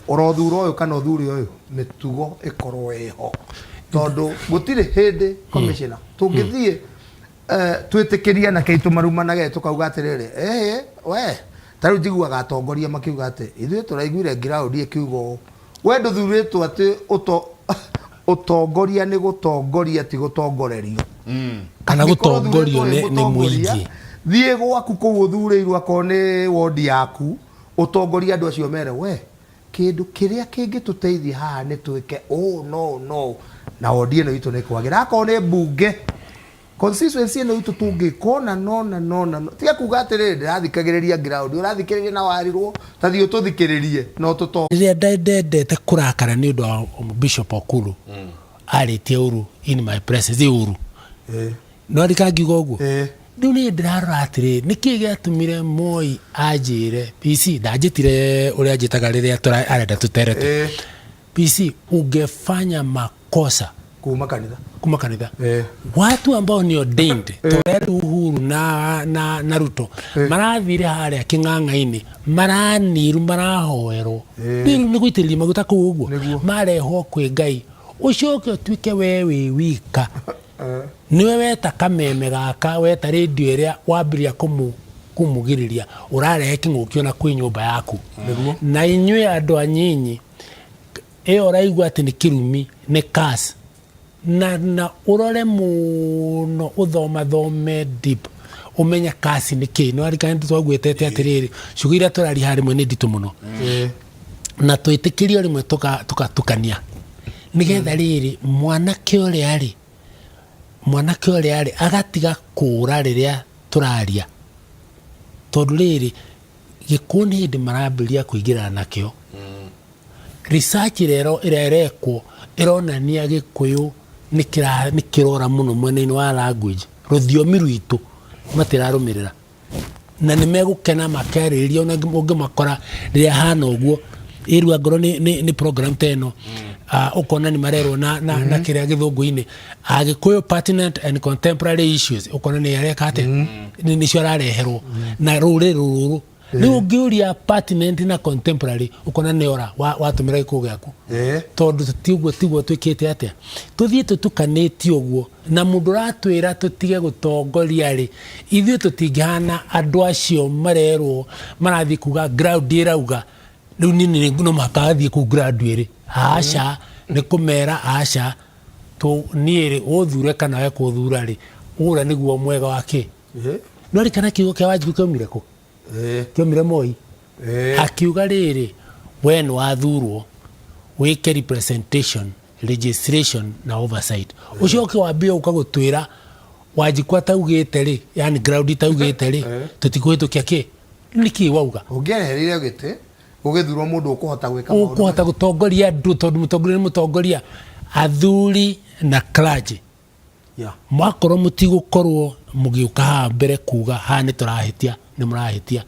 ũrothura ũyũ kana ũthure ũyũ, mĩtugo ĩkorwo ĩho. Tondũ gũtirĩ hĩndĩ commissioner tũngĩthiĩ twĩtĩkĩrie anake aitũ marumanage tũkauga atĩrĩrĩ, ĩhĩ we, ta rĩu njiguaga atongoria makiuga atĩ ithuĩ tũraiguire ground ĩkiuga ũũ. We ndũthurĩtwo atĩ ũtongoria nĩ gũtongoria ti gũtongorerio. Kana Angĩkorwo gũtongorio ũthurĩtwo wĩ nĩ mũtongoria, mũingĩ. Thiĩ gwaku kũu ũthurĩirwo akorwo nĩ wondi yaku, ũtongorie andũ acio mere we kĩndũ kĩrĩa kĩngĩtũteithia haha nĩ twĩke ũũ na ũũ na ũũ, na wondi ĩno itũ nĩ kwagĩra. Akorwo nĩ mbunge, constituency ĩno itũ tũngĩka ũna na ũna na ũna, tiga kuga atĩrĩrĩ ndĩrathikagĩrĩria ground, ũrathikĩrĩria na warirwo, ta thiĩ ũtũthikĩrĩrie na ũtũtongorie. Rĩrĩa ndendete kũrakara nĩ ũndũ wa Bishop Okuru, arĩtie ũru in my presence, ĩ ũru. No rika ngiuga ũguo. Rĩu niĩ ndĩrarora atĩrĩrĩ, nĩkĩ gĩatũmire Moi anjĩre, PC, ndanjĩtire ũrĩa anjĩtaga rĩrĩa arenda tũterete. PC, ungefanya makosa. Kuma kanitha. Kuma kanitha. Watu ambao ni ordained, ta ũrĩa rĩu Uhuru na Ruto, marathire harĩa kĩng'ang'a-inĩ, maraniru, marahoerwo. Rĩu nĩ gũitĩrĩria maguta kũu ũguo. Marehwo kwĩ Ngai. Ũcoke ũtuĩke we wĩ wika. Nĩwe weta kameme gaka, weta radio ĩrĩa wambĩrĩria kũmũgirĩria, ũrarehe kĩng'ũki ona kwĩ nyũmba yaku. Na inyuĩ andũ anyinyi, ĩyo ũraigua atĩ nĩ kĩrumi, nĩ curse. Na ũrore mũno ũthomathome deep, ũmenye curse nĩ kĩ. Nĩ warikana nĩ twagwetete atĩrĩrĩ, ciugo iria tũraria haha rĩmwe nĩ nditũ mũno. Na twĩtĩkĩrio rĩmwe tũkatukania. Nĩgetha rĩrĩ, mwanake ũrĩa rĩ, mwanake ũrĩa rĩ, agatiga kũra rĩrĩa tũraria. Tondũ rĩrĩ, gĩkũyũ nĩ hĩndĩ marambĩrĩria kũingĩrana nakĩo. Research ĩrĩa ĩrĩa ĩrekwo ĩronania gĩkũyũ nĩ kĩrora mũno mwena-inĩ wa language, rũthiomi rwitũ matirarũmĩrĩra. Na nĩ megũkena makĩarĩrĩria ona ũngĩmakora rĩrĩa hana ũguo, ĩrua ngoro nĩ program ta ĩno, ũkona nĩ marerwo na kĩrĩa gĩthũngũ-inĩ, Agĩkũyũ pertinent and contemporary issues, ũkona nĩ areka atĩa? Nĩcio arareherwo. Na rũrĩrĩ rũrũ, rĩu ũngĩũria pertinent na contemporary, ũkona nĩ ora watũmĩra gĩkũyũ gĩaku. Tondũ tiguo tiguo twĩkĩte atĩa? Tũthiĩ tũtukanĩtie ũguo, na mũndũ ũratwĩra tũtige gũtongoria rĩ, ithuĩ tũtingĩhana andũ acio marerwo marathiĩ kuga ground ĩrauga, rĩu niĩ no mũhaka athiĩ kũu ground ĩrĩ. Aca, nĩ kũmera aca, niĩ rĩ, ũthure kana we kũthura rĩ, ũrĩa nĩguo mwega wa kĩ? No ririkana kiugo kĩa Wanjikũ kĩaumire kũ? Kĩaumire Moi. Akiuga rĩrĩ, we nĩ wathurwo wĩke representation, registration na oversight. Ũcoke wambie gũka gũtwĩra Wanjikũ ataugĩte rĩ, yani ground itaugĩte rĩ, tũtikũhĩtũkia kĩ nĩkĩ wauga? Ũngĩehereire gĩtĩ gũgĩthurwo mũndũ ũkũhota gwĩka maũndũ. Ũkũhota gũtongoria andũ tondũ mũtongoria nĩ mũtongoria. Athuri na clergy mwakorwo mũtigũkorwo mũgĩũka haha mbere kuga haha nĩ tũrahĩtia, nĩ mũrahĩtia,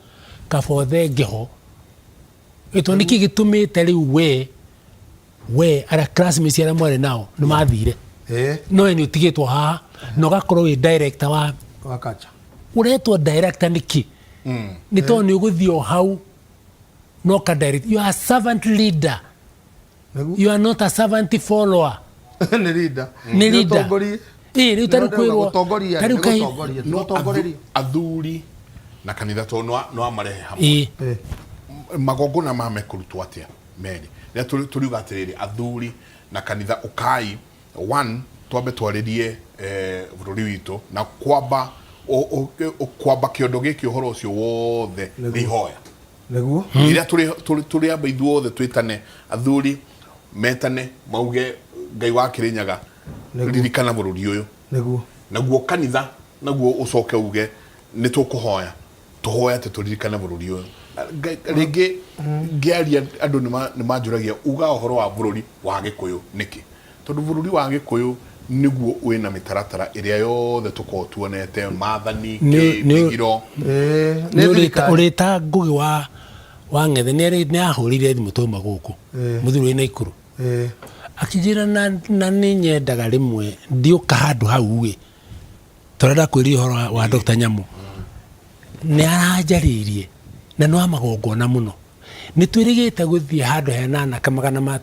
kaba ũthenge ho. Ĩtondũ nĩkĩ gĩtũmĩte rĩu we we arĩa classmates arĩa mwarĩ nao nĩ mathire, no we nĩ ũtigĩtwo haha na ũgakorwo wĩ director wa wa culture. Ũretwo director nĩkĩ? Nĩ tondũ nĩ ũgũthiĩ o hau no ka direct. You are a servant leader. Nĩguo. You are not a servant follower. Nĩ leader. Nĩ leader. Ũtongorie. Ĩĩ, rĩu tarĩu kwĩrwo Gũtongoria. tarĩu Nĩ gũtongoria. No Gũtongoreria. Athuri na kanitha tondũ no amarehe hamwe. Magongona maya mekũrutwo atĩa merĩ? Rĩrĩa tũriuga atĩrĩrĩ, athuri na kanitha ũkai, one, twambe twarĩrie bũrũri witũ na kwamba kwamba kĩondo gĩkĩ, ũhoro ũcio wothe nĩ ihoya. Rĩrĩa tũrĩamba ithuothe twĩtane, athuri metane, mauge, "Ngai wa Kĩrĩnyaga, ririkana bũrũri ũyũ." Naguo kanitha naguo ũcoke uge, "Nĩ tũkũhoya, tũhoe atĩ tũririkane bũrũri ũyũ." Rĩngĩ ngĩaria andũ nĩ manjũragia, uga ũhoro wa bũrũri wa Gĩkũyũ nĩkĩ? Tondũ bũrũri wa Gĩkũyũ nĩguo wĩna mĩtaratara ĩrĩa yothe tũkoragwo tuonete, maathani, mĩgiro. Nĩ Nĩ thirikari. Ũrĩta Ngũgĩ wa Ng'ethe nĩ ahũrĩire thimũ twauma gũkũ, mũthuri wĩ Naikuru, akĩnjĩra na nĩ nyendaga rĩmwe ndiũka handũ hau ĩ tũrenda kwĩria ũhoro wa Dr. Nyamu nĩ aranjarĩirie na nĩ wa magongona mũno. Nĩ twĩrĩgĩte gũthiĩ handũ hena anake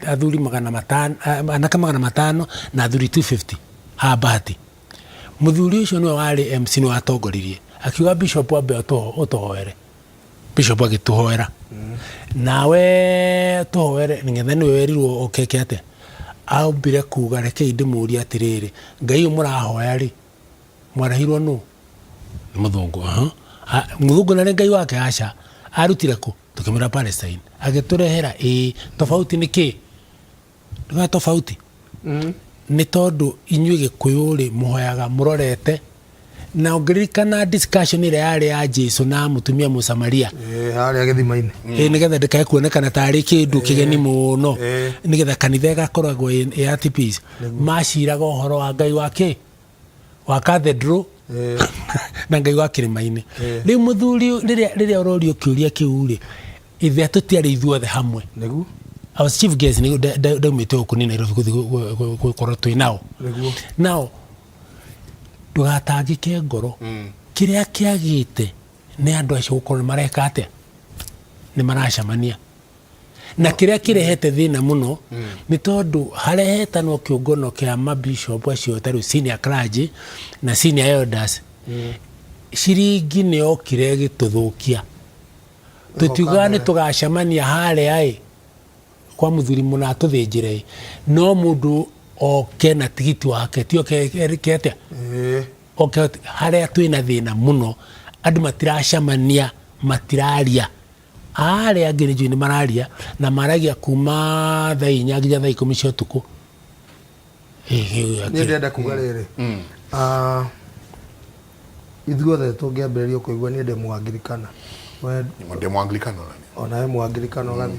athuri 500, anake 500 na athuri 250 haha Bahati. Mũthuri ũcio nĩwe warĩ MC, nĩwe watongoririe, akiuga, "Bishop, ambe ũtũhoere." Bishop agĩtũhoera, nawe tũhoere nĩgetha nĩwe werirwo ũkeke atĩa. Ambire kuga, "Rekei ndĩmũrie atĩrĩrĩ, Ngai ũyũ mũrahoya rĩ, mwarehirwo nũ?" "Nĩ mũthũngũ." "Aha. Ah, mũthũngũ narĩ Ngai wake aca arutire kũ?" Tũkĩmwĩra Palestine. Agĩtũrehera. Ĩĩ, tofauti nĩ kĩ? Ndũgana tofauti nĩ tondũ inyuĩ Gĩkũyũ rĩ, mũhoyaga mũrorete na ũngĩririkana discussion ĩrĩa yarĩ ya Jesu na mũtumia Mũsamaria. Ĩĩ, harĩa gĩthima-inĩ. Ĩ, nĩgetha ndĩkae kuonekana tarĩ kĩndũ kĩgeni mũno, nĩgetha kanitha ĩgakoragwo ĩ at peace. Maciraga ũhoro wa Ngai wa kĩ wa cathedral na Ngai wa kĩrĩma-inĩ. Rĩu mũthuri, rĩrĩa ũrorio kĩũria kĩu rĩ, ithe tũtiarĩ ithuothe hamwe. I was chief guest, nĩ ndaumĩte gũkũ nĩ Nairobi gũthiĩ gũkorwo twĩ nao. Nao ndũgatangĩke ngoro, kĩrĩa kĩagĩte nĩ andũ acio gũkorwo nĩ mareka atĩa, nĩ maracemania. Na kĩrĩa kĩrehete thĩna mũno nĩ tondũ harĩa hetanwo kĩũngano kĩa mabishop acio, ta rĩu senior clergy na senior elders, ciringi nĩ yokire ĩgĩtũthũkia. Tũtiugaga nĩ tũgacemania harĩa ĩ kwa mũthuri mũna atũthĩnjĩre ĩ, no mũndũ oke na tigiti wake, ti oke eke atĩa, oke harĩa twĩna thĩna mũno. Andũ matiracemania, matiraria. Arĩa angĩ nĩ njũĩ nĩ mararia na maragia kuma thaa 4 nginya thaa 10 cia ũtukũ. Niĩ ndĩrenda kuga rĩrĩ, ah, ithuothe tũngĩambĩrĩria kũigua, niĩ ndĩ Mũangirikana, we Ndĩ Mũanglikana ona niĩ. Ona we Mũangirikana, ũgathiĩ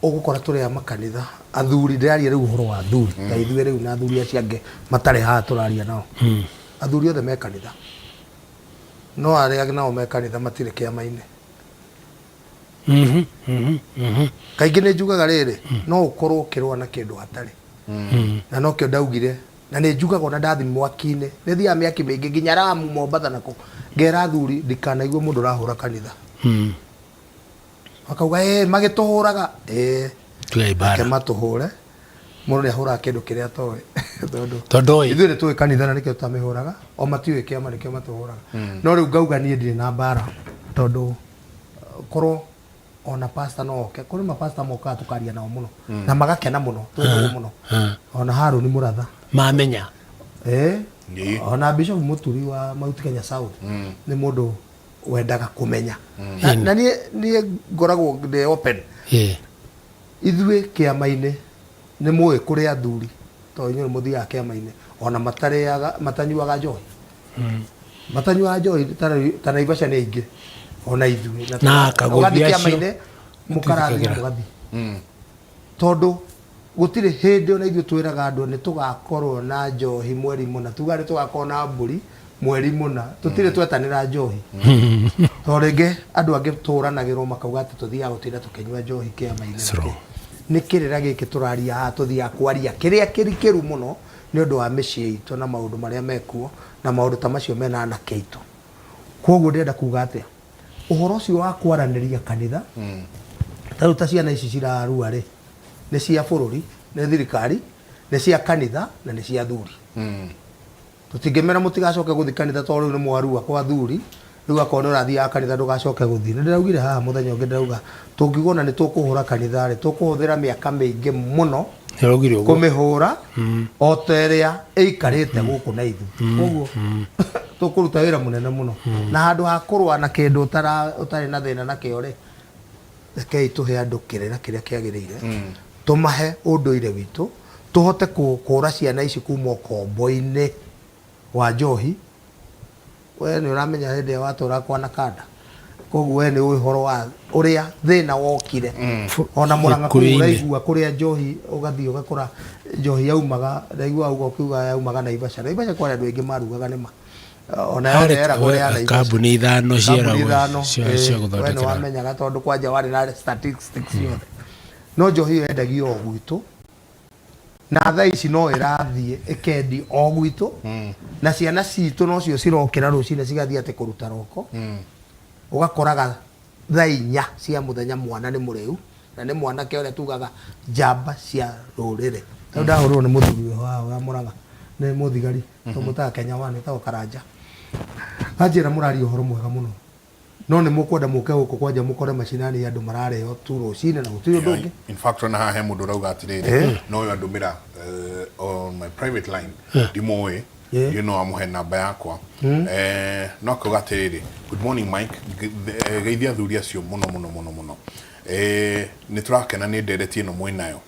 ũgũkora tũrĩ a makanitha, athuri, ndĩraria rĩu ũhoro wa athuri ta ithuĩ rĩu na athuri acio angĩ matarĩ haha tũraria nao. Athuri othe me kanitha, no arĩa nao me kanitha matirĩ kĩama-inĩ. Kaingĩ nĩ njugaga rĩrĩ, no ũkorwo ũkĩrũa na kĩndũ hatarĩ, na nokĩo ndaugire, na nĩ njugaga ona ndathi mwaki-inĩ, nĩ thiaga mĩaki mĩingĩ nginya Ramu, Mombatha na kũ, ngera athuri ndikanaigue mũndũ ũrahũra kanitha. Makauga, "Ĩ magĩtũhũraga ĩ." Tigai Reke mbara. matũhũre, mũndũ nĩ ahũraga kĩndũ kĩrĩa atoĩ, tondũ Tondũ ĩ ithuĩ nĩ tũĩ kanitha na nĩkĩo tũtamĩhũraga, o matiũĩ kĩama nĩkĩo matũhũraga. No rĩu ngauga niĩ ndirĩ na mbara, tondũ korwo ona pastor no oke, kũrĩ mapasta mokaga tũkaria nao mũno na magakena mũno, twĩ ndũgũ mũno, ona Harũni Mũratha. Mamenya. Ona Bishop Mũturi wa Mount Kenya South nĩ mũndũ wendaga kũmenya, na niĩ ngoragwo ndĩ open. Ithuĩ kĩama-inĩ nĩ mũĩ kũrĩ athuri, tondũ inyuĩ nĩ mũthiaga kĩama-inĩ, ona matarĩaga, matanyuaga njohi. Matanyuaga njohi ta Naivasha nĩ aingĩ ona ithuĩ. Na akaguthi Ũgathiĩ acio kĩama-inĩ mũkararia Tũtithikagĩra. mũgathiĩ. Tondũ gũtirĩ hĩndĩ ona ithuĩ twĩraga andũ nĩ tũgakorwo na njohi mweri mũna, tugaga nĩ tũgakorwo na mbũri mweri mũna, tũtirĩ twetanĩra njohi. Tondũ rĩngĩ andũ angĩ tũranagĩrwo makauga atĩ tũthiaga gũtinda tũkĩnyua njohi kĩama-inĩ. Strong. Nĩ kĩrĩra gĩkĩ tũraria haha, tũthiaga kwaria kĩrĩa kĩrikĩru mũno nĩ ũndũ wa mĩciĩ itũ na maũndũ marĩa mekuo na maũndũ ta macio mena anake aitũ. Kwoguo ndĩrenda kuga atĩa? Ũhoro ũcio wa kwaranĩria kanitha, ta rĩu ta ciana ici cirarua rĩ, nĩ cia bũrũri, nĩ thirikari, nĩ cia kanitha na nĩ cia athuri. Tũtingĩmera mũtigacoke gũthiĩ kanitha tondũ rĩu nĩ mwarua kwa athuri, rĩu akorwo nĩ ũrathiaga kanitha ndũgacoke gũthiĩ. Nĩ ndĩraugire haha mũthenya ũngĩ ndĩrauga tũngiuga ona nĩ tũkũhũra kanitha rĩ, tũkũhũthĩra mĩaka mĩingĩ mũno Nĩũraugire ũguo. kũmĩhũra o ta ĩrĩa ĩikarĩte gũkũ na ithuĩ. Koguo tũkũruta wĩra mũnene mũno. Na handũ ha kũrũa na kĩndũ ũtarĩ na thĩna nakĩo rĩ, rekei tũhe andũ kĩrĩra kĩrĩa kĩagĩrĩire, tũmahe ũndũire witũ, tũhote gũkũra ciana ici kuma ũkombo-inĩ wa njohi. We nĩ ũramenya hĩndĩ ĩrĩa watũraga kwa Nakanda, koguo we nĩ ũĩ ũhoro wa ũrĩa thĩna wokire. Ona Mũrang'a kũu Gĩkũyũ-inĩ. ũraigua kũrĩa njohi ũgathiĩ ũgakora njohi yaumaga, ndaigua uga ũkiuga yaumaga Naivasha. Naivasha kwarĩ andũ aingĩ marugaga nĩma. Ona yothe yeragwo nĩ ya Naivasha. Kambuni ithano Kambuni cieragwo ithano, cia cia we nĩ gũthondekera. wamenyaga tondũ kwanja warĩ na statistics ciothe. No njohi ĩyo yendagio o gwitũ na thaa ici no ĩrathiĩ ĩkendio o gwitũ na ciana citũ nocio cirokĩra rũcinĩ cigathiĩ atĩ kũruta roko. Ũgakoraga thaa inya cia mũthenya mwana nĩ mũrĩu na nĩ mwanake ũrĩa tugaga njamba cia rũrĩrĩ. Rĩu ndahũrĩrwo nĩ mũthuri wĩho haha wa Mũrang'a, nĩ mũthigari tũmwĩtaga Kenya One, etagwo Karanja. Anjĩra mũraria ũhoro mwega mũno no nĩ mũkwenda mũke gũkũ kwanja mũkore macinani andũ mararĩo tu rũcinĩ na gũtirĩ ũndũ ũngĩ. In fact ona haha he mũndũ ũrauga atĩrĩrĩ, no ũyũ andũmĩra on my private line, ndimũĩ, ndiũĩ no amũhe namba yakwa, no akauga atĩrĩrĩ, good morning Mike, geithia athuri acio mũno mũno mũno mũno, nĩ tũrakena nĩ ndereti ĩno mwĩnayo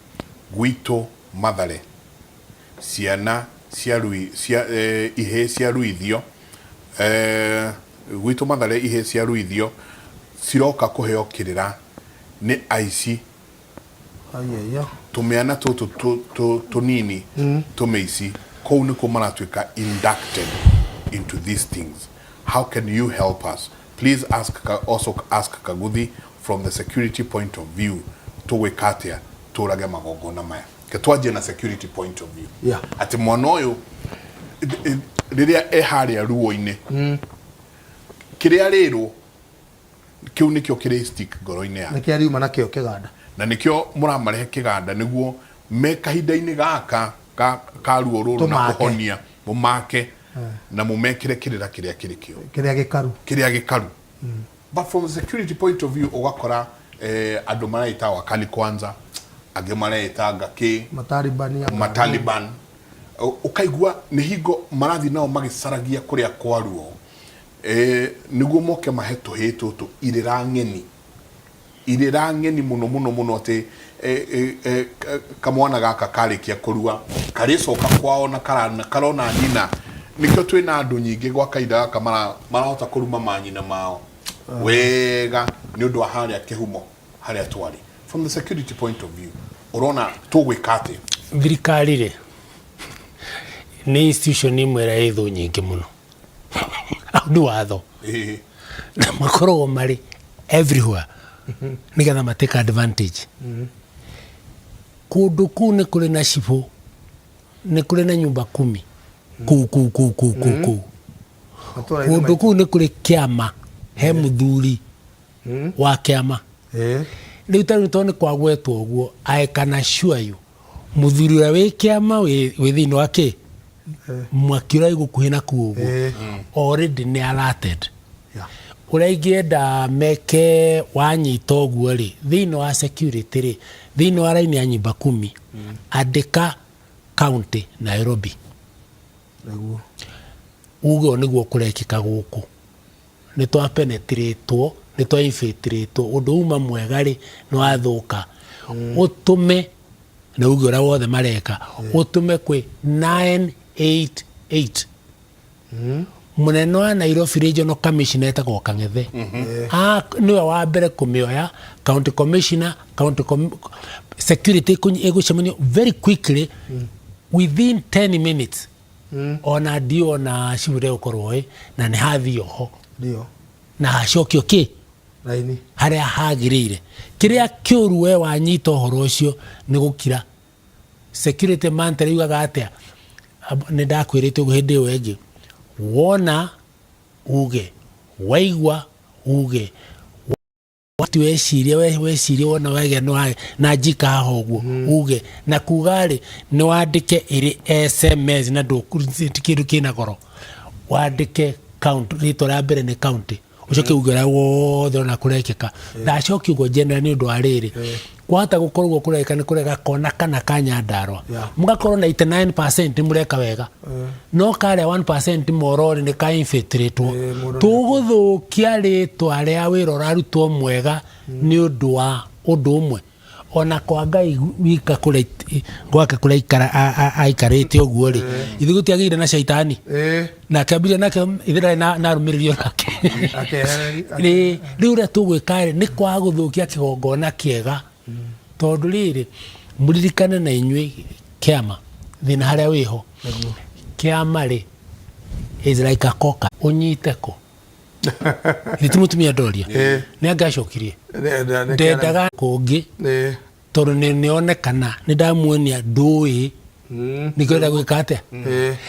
gwitũ Mathare, ciana cia rui cia ihĩĩ cia ruithio, gwitũ Mathare ihĩĩ cia ruithio ciroka kũheo kĩrĩra nĩ aici tũmĩana tũtũ tũnini tũmĩici kũu nĩkuo maratuĩka inducted into these things. How can you help us? Please ask, also ask Kaguthi from the security point of view, tũgwĩka atĩa tũrage magongona maya? Ke twanjie na security point of view. Atĩ mwana ũyũ rĩrĩa e harĩa ruo-inĩ, kĩrĩa arĩrwo kĩu nĩkĩo kĩrĩ stick ngoro-inĩ yake. Nĩkĩo ariuma nakĩo kĩganda. Na nĩkĩo mũramarehe kĩganda nĩguo me kahinda-inĩ gaka ka ruo rũrũ na Tũmake. kũhonia mũmake na mũmekĩre kĩrĩra kĩrĩa kĩrĩ kĩo. Kĩrĩa gĩkaru. Kĩrĩa gĩkaru. But from the security point of view ũgakora andũ mareita wakali kwanza, angĩ mareita ngakĩ, Matalibani anga. Mataliban. Ũkaigua nĩ hingo marathiĩ nao magĩcaragia kũrĩa kwaruo, nĩguo moke mahe tũhĩĩ tũtũ irĩra ng'eni. Irĩra ng'eni mũno mũno mũno atĩ kamwana gaka karĩkia kũrua karĩcoka kwao na karona nyina. Nĩkĩo twĩna andũ nyingĩ gwa kahinda gaka marahota kũruma manyina mao wega nĩ ũndũ wa harĩa kĩhumo harĩa twarĩ. From the security point of view ũrona tũgwĩka atĩa? Thirikari rĩ nĩ institution ĩmwe ĩrĩa ĩ thũ nyingĩ mũno. Hau nĩ watho. Na makoragwo marĩ everywhere nĩgetha ma take advantage. Kũndũ kũu nĩ kũrĩ na cibũ, nĩ kũrĩ na nyumba kumi kũu kũu kũu kũu kũu kũu. Matũũra-inĩ Kũndũ maitũ. kũu nĩ kũrĩ kĩama, he mũthuri wa kĩama. Rĩu ta rĩu tondũ nĩ kwagwetwo ũguo, I can assure you, mũthuri ũrĩa wĩ kĩama wĩ thĩinĩ wa kĩ mwaki ũrĩa wĩ gũkuhĩ na kuo ũguo already nĩ alerted. Ũrĩa ingĩenda meke wanyita ũguo rĩ, thĩinĩ wa security rĩ, thĩinĩ wa raini ya nyumba kumi, andĩka county Nairobi. Nĩguo. Uge ũũ nĩguo kũrekĩka gũkũ. Nĩ twa penetrate-wo, nĩ twa infiltrate-wo, ũndũ uma mwega rĩ, nĩ wathũka. Ũtũme, na uge ũrĩa wothe mareka, ũtũme kwĩ 988. Mũnene wa Nairobi Regional Commissioner etagwo Kang'ethe. Ah, nĩwe wa mbere kũmĩoya county commissioner, county com security ĩgũcemanio very quickly within 10 minutes. Ona ndio na civil ĩgũkorwo ĩ na nĩ hathio ho. Ndio. Na hacokio kĩ Raini. Harĩa hagĩrĩire. Kĩrĩa kĩũru we wanyita ũhoro ũcio nĩ gũkira. Security mantra yugaga atĩa? Nĩ ndakwĩrĩte ũguo hĩndĩ ĩyo ĩngĩ. Wona uge, waigua uge, wati weciria weciria wona wagĩa nĩ na njika haha ũguo uge. Na kuga rĩ, nĩ wandĩke ĩrĩ SMS na ti kĩndũ kĩna goro. Wandĩke county, rĩtwa rĩa mbere nĩ county. Ucoke uge ũrĩa wothe ũrona kũrekĩka. Ndacokia ũguo general nĩ ũndũ wa rĩrĩ, kwahota gũkorwo ũguo kũrekĩka nĩ kũreka kona kana ka Nyandarua. Mũgakorwo 99% mũreka wega, no karĩa 1% morori nĩ ka infiltratwo. Mũndũ Tũgũthũkia rĩtwa rĩa wĩra ũrarutwo mwega nĩ ũndũ wa ũndũ ũmwe. Ona kwa Ngai wika kũrĩa gwake kũrĩa aikarĩte ũguo rĩ, ithuĩ gũtiagĩire na caitani. Na akĩambĩrĩria nake ithe ndarĩ na arũmĩrĩri onake. Akehereria. Rĩu ũrĩa tũgwĩka rĩ, nĩ kwaga gũthũkia kĩgongona kĩega. Tondũ rĩrĩ, mũririkane na inyuĩ kĩama, thĩna harĩa wĩho. Kĩama rĩ, is like a coca. Ũnyite kũ? Nĩ ti mũtumia ndoria. Nĩ angĩacokirie. Ndendaga kũngĩ tondũ nĩ nĩonekana nĩ ndamuonia ndũĩ nĩkĩo ndenda gwĩka atĩa.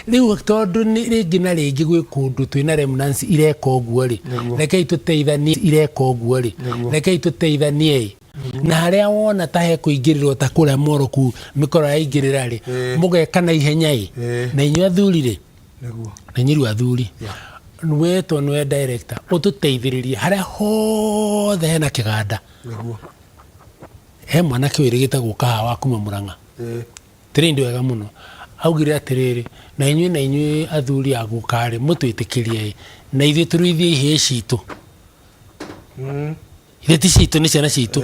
Rĩu tondũ nĩ rĩngĩ na rĩngĩ gwĩ kũndũ twĩna remnants ireka ũguo rĩ, rekei tũteithanie ireka ũguo rĩ, rekei tũteithanie. Na harĩa wona ta hekũingĩrĩrwo ta kũrĩa Moroku mĩkoro yaingĩrĩra rĩ, mũgeka na ihenya ĩ. Na inyuĩ athuri rĩ, na inyuĩ rĩu athuri, wetwo nĩwe director, ũtũteithĩrĩrie harĩa hothe hena kĩganda. He mwanake wĩrĩgĩte gũka haha wa kuma Murang'a. Trained wega mũno. Augire atĩrĩrĩ, na inyuĩ na inyuĩ athuri a gũka rĩ, mũtwĩtĩkĩrie ĩ, na ithuĩ tũruithie ihĩĩ citũ. Ithe ti citũ nĩ ciana citũ.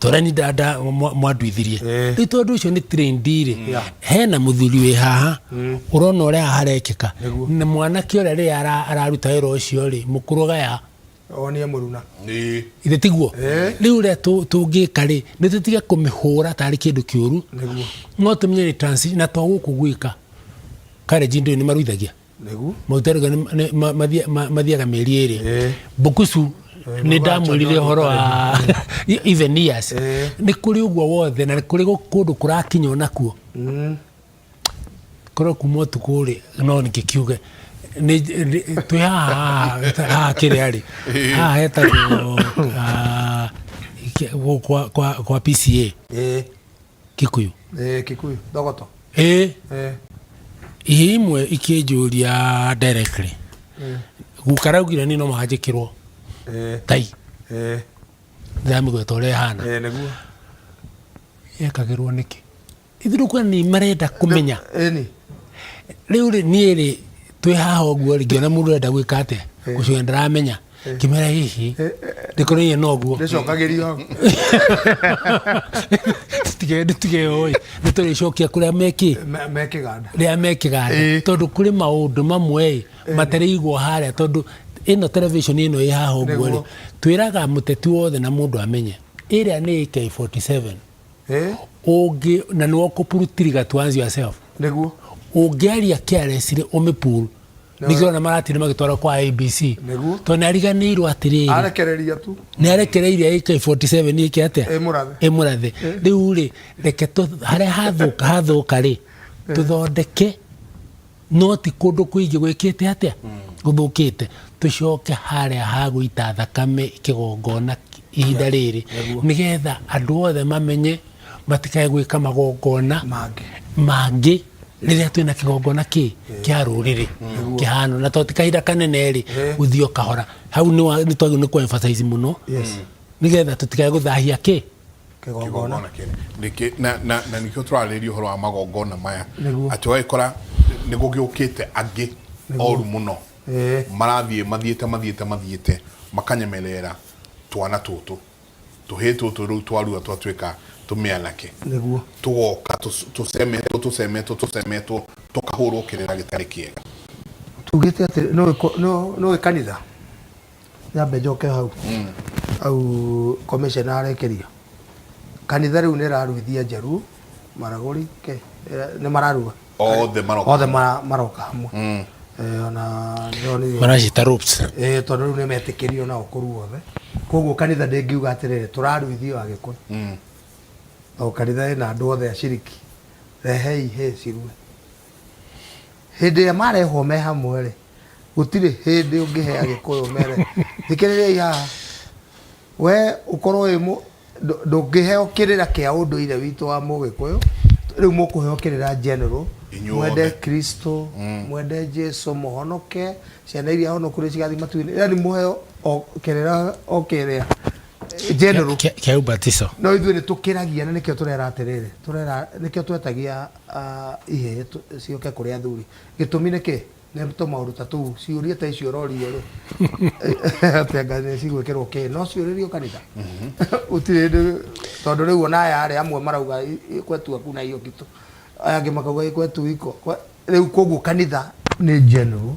Tũrĩa ni dada mwanduithirie. Rĩu tondũ ũcio nĩ trained rĩ, hena mũthuri wĩ haha, ũrona ũrĩa haha harekĩka. Na mwanake ũrĩa rĩrĩa araruta wĩra ũcio rĩ, mũkũrũ gaya. Onie mũruna. Ithe tiguo? Rĩu ũrĩa tũngĩka rĩ, nĩ tũtige kũmĩhũra tarĩ kĩndũ kĩũru. No tũmenye nĩ transition, na to gũkũ gwika. College ndũĩ nĩ maruithagia. Nĩguo. Maguta rĩu mathiaga mĩeri ĩrĩ. Bukusu nĩ ndamwĩrire ũhoro wa even years. Nĩ kũrĩ ũguo wothe na nĩ kũrĩ kũndũ kũrakinya onakuo. Korwo kuma ũtukũ rĩ, no ngĩkiuge twĩ haha haha kĩrĩa rĩ, haha hetagwo kwa PCA. Kikuyu. Kikuyu, Thogoto. Ihĩ imwe ikĩnjũria directly. Guka araugire niĩ no mũhaka njĩkĩrwo tai. Ndĩramĩgweta ũrĩa ĩhana. Nĩguo. Yekagĩrwo nĩkĩ? Ithuĩ ndũkuona nĩ marenda kũmenya. Ĩni. Rĩu rĩ, niĩ rĩ, twĩ haha ũguo rĩ, ngĩona mũndũ arenda gwĩka atĩa? Gũcokia ndaramenya. Ngĩmwĩra hihi, ndĩkoreire no ũguo. Ndĩcokagĩrio hau. Tũtige ũĩ, nĩ tũrĩcokia kũrĩa mekĩ? Me kĩganda. Rĩa me kĩganda. Tondũ kũrĩ maũndũ mamwe ĩ, matarĩigwo harĩa tondũ ĩno television ĩno ĩ haha ũguo rĩ, twĩraga mũteti wothe na mũndũ amenye. Ĩrĩa nĩ AK47. Ũngĩ, na nĩwe ũkũ-pull trigger to answer yourself. Nĩguo. Ũngĩaria carelessly ũmĩ-pull. Nĩkĩo ona maratinda magĩtwarwo kwa ABC. Nĩguo. Tondũ nĩ ariganĩirwo atĩrĩrĩ. Arekereria tu. Nĩ arekereirie AK47 ĩke atĩa? Ĩmũrathe. Ĩmũrathe. Rĩu rĩ, reke harĩa hathũka hathũka rĩ, tũthondeke, no ti kũndũ kũingĩ gwĩkĩte atĩa? Gũthũkĩte. Tũcoke harĩa ha gũita thakame kĩgongona ihinda rĩrĩ. Nĩgetha andũ othe mamenye matikae gwĩka magongona mangĩ mangĩ rĩrĩa twĩna kĩgongona kĩ kĩa rũrĩrĩ kĩhano, na to ti kahinda kanene rĩ, gũthiĩ o kahora. Hau nĩ twagĩrĩirwo nĩ kũ emphasize mũno. Nĩgetha tũtikae gũthahia kĩ? Kĩgongona. Kĩgongona kĩene. Nĩkĩ, na nĩkĩo tũrarĩrĩria ũhoro wa magongona maya. Nĩguo. Atĩ ũgagĩkora nĩ gũgĩũkĩte angĩ oru mũno. Marathiĩ, mathiĩte, mathiĩte, mathiĩte, makanyemerera twana tũtũ. Tũhĩĩ tũtũ rĩu twarua twatuĩka tũmĩanake. Nĩguo. Tũgoka tũcemetwo, tũcemetwo, tũcemetwo, tũkahũrwo kĩrĩra gĩtarĩ kĩega. Tugĩte atĩ nĩũĩ kanitha nyambe njoke hau hau commissioner arekĩria kanitha rĩu nĩ ĩraruithia njaruo maragũri ke nĩ mararua Othe maroka. Othe maroka hamwe. Ona ndĩronire Maracita ropes. Tondũ rĩu nĩ metĩkĩrio nao kũrua othe, koguo kanitha ndĩngiuga atĩrĩrĩ tũraruithio agĩkũyũ, tondũ kanitha ĩna andũ othe aciriki, rehei hĩ cirue. Hĩndĩ ĩrĩa marehwo me hamwe rĩ, gũtirĩ hĩndĩ ũngĩhe agĩkũyũ mere thikĩrĩriai haha, we ũkorwo wĩ ndũngĩheo kĩrĩra kĩa ũndũire witũ wa mũgĩkũyũ, rĩu mũkũheo kĩrĩra general. Inyuothe. Mwende Kristo, mwende Jesu, mũhonoke, ciana iria honoku nĩ cigathiĩ matu-inĩ, yani mũheo o kĩrĩra o kĩrĩa general. Kĩa ubatiso. No ithuĩ nĩ tũkĩragia, na nĩkĩo tũrera atĩrĩrĩ, tũrera nĩkĩo twetagia ihĩĩ ciũke kũrĩ athuri. Gĩtũmi nĩ kĩ? Nĩ tũmaũndũ ta tũu, ciũria ta icio ũrorio rĩ, atĩ anga nĩ cigwĩkĩrwo kĩ, no ciũrĩrio kanitha gũtirĩ hĩndĩ, tondũ rĩu ona aya arĩa amwe marauga kwetu hakuna hiyo kitu, aya angĩ makauga kwetu iko. Rĩu koguo kanitha nĩ general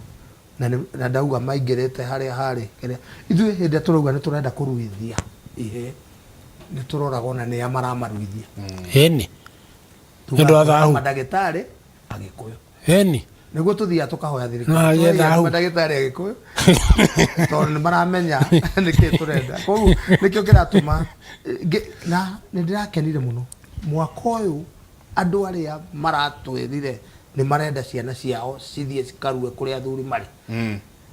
na na ndauga maingĩrĩte harĩa harĩ kĩrĩa. Ithuĩ hĩndĩ ĩrĩa tũrauga nĩ tũrenda kũruithia ihĩĩ, nĩ tũroraga ona nĩa maramaruithia. Ĩni. Nĩ ũndũ wa thahu. Mandagĩtarĩ agĩkũyũ. Ĩni. Nĩguo tũthiaga tũkahoya thirikari. No hagĩe Tũraiya thahu. Mandagĩtarĩ agĩkũyũ tondũ nĩ maramenya nĩkĩ tũrenda. Koguo nĩkĩo kĩratũma na nĩ ndĩrakenire mũno mwaka ũyũ andũ arĩa maratwĩrire nĩ marenda ciana ciao cithiĩ cikarue kũrĩa athuri marĩ.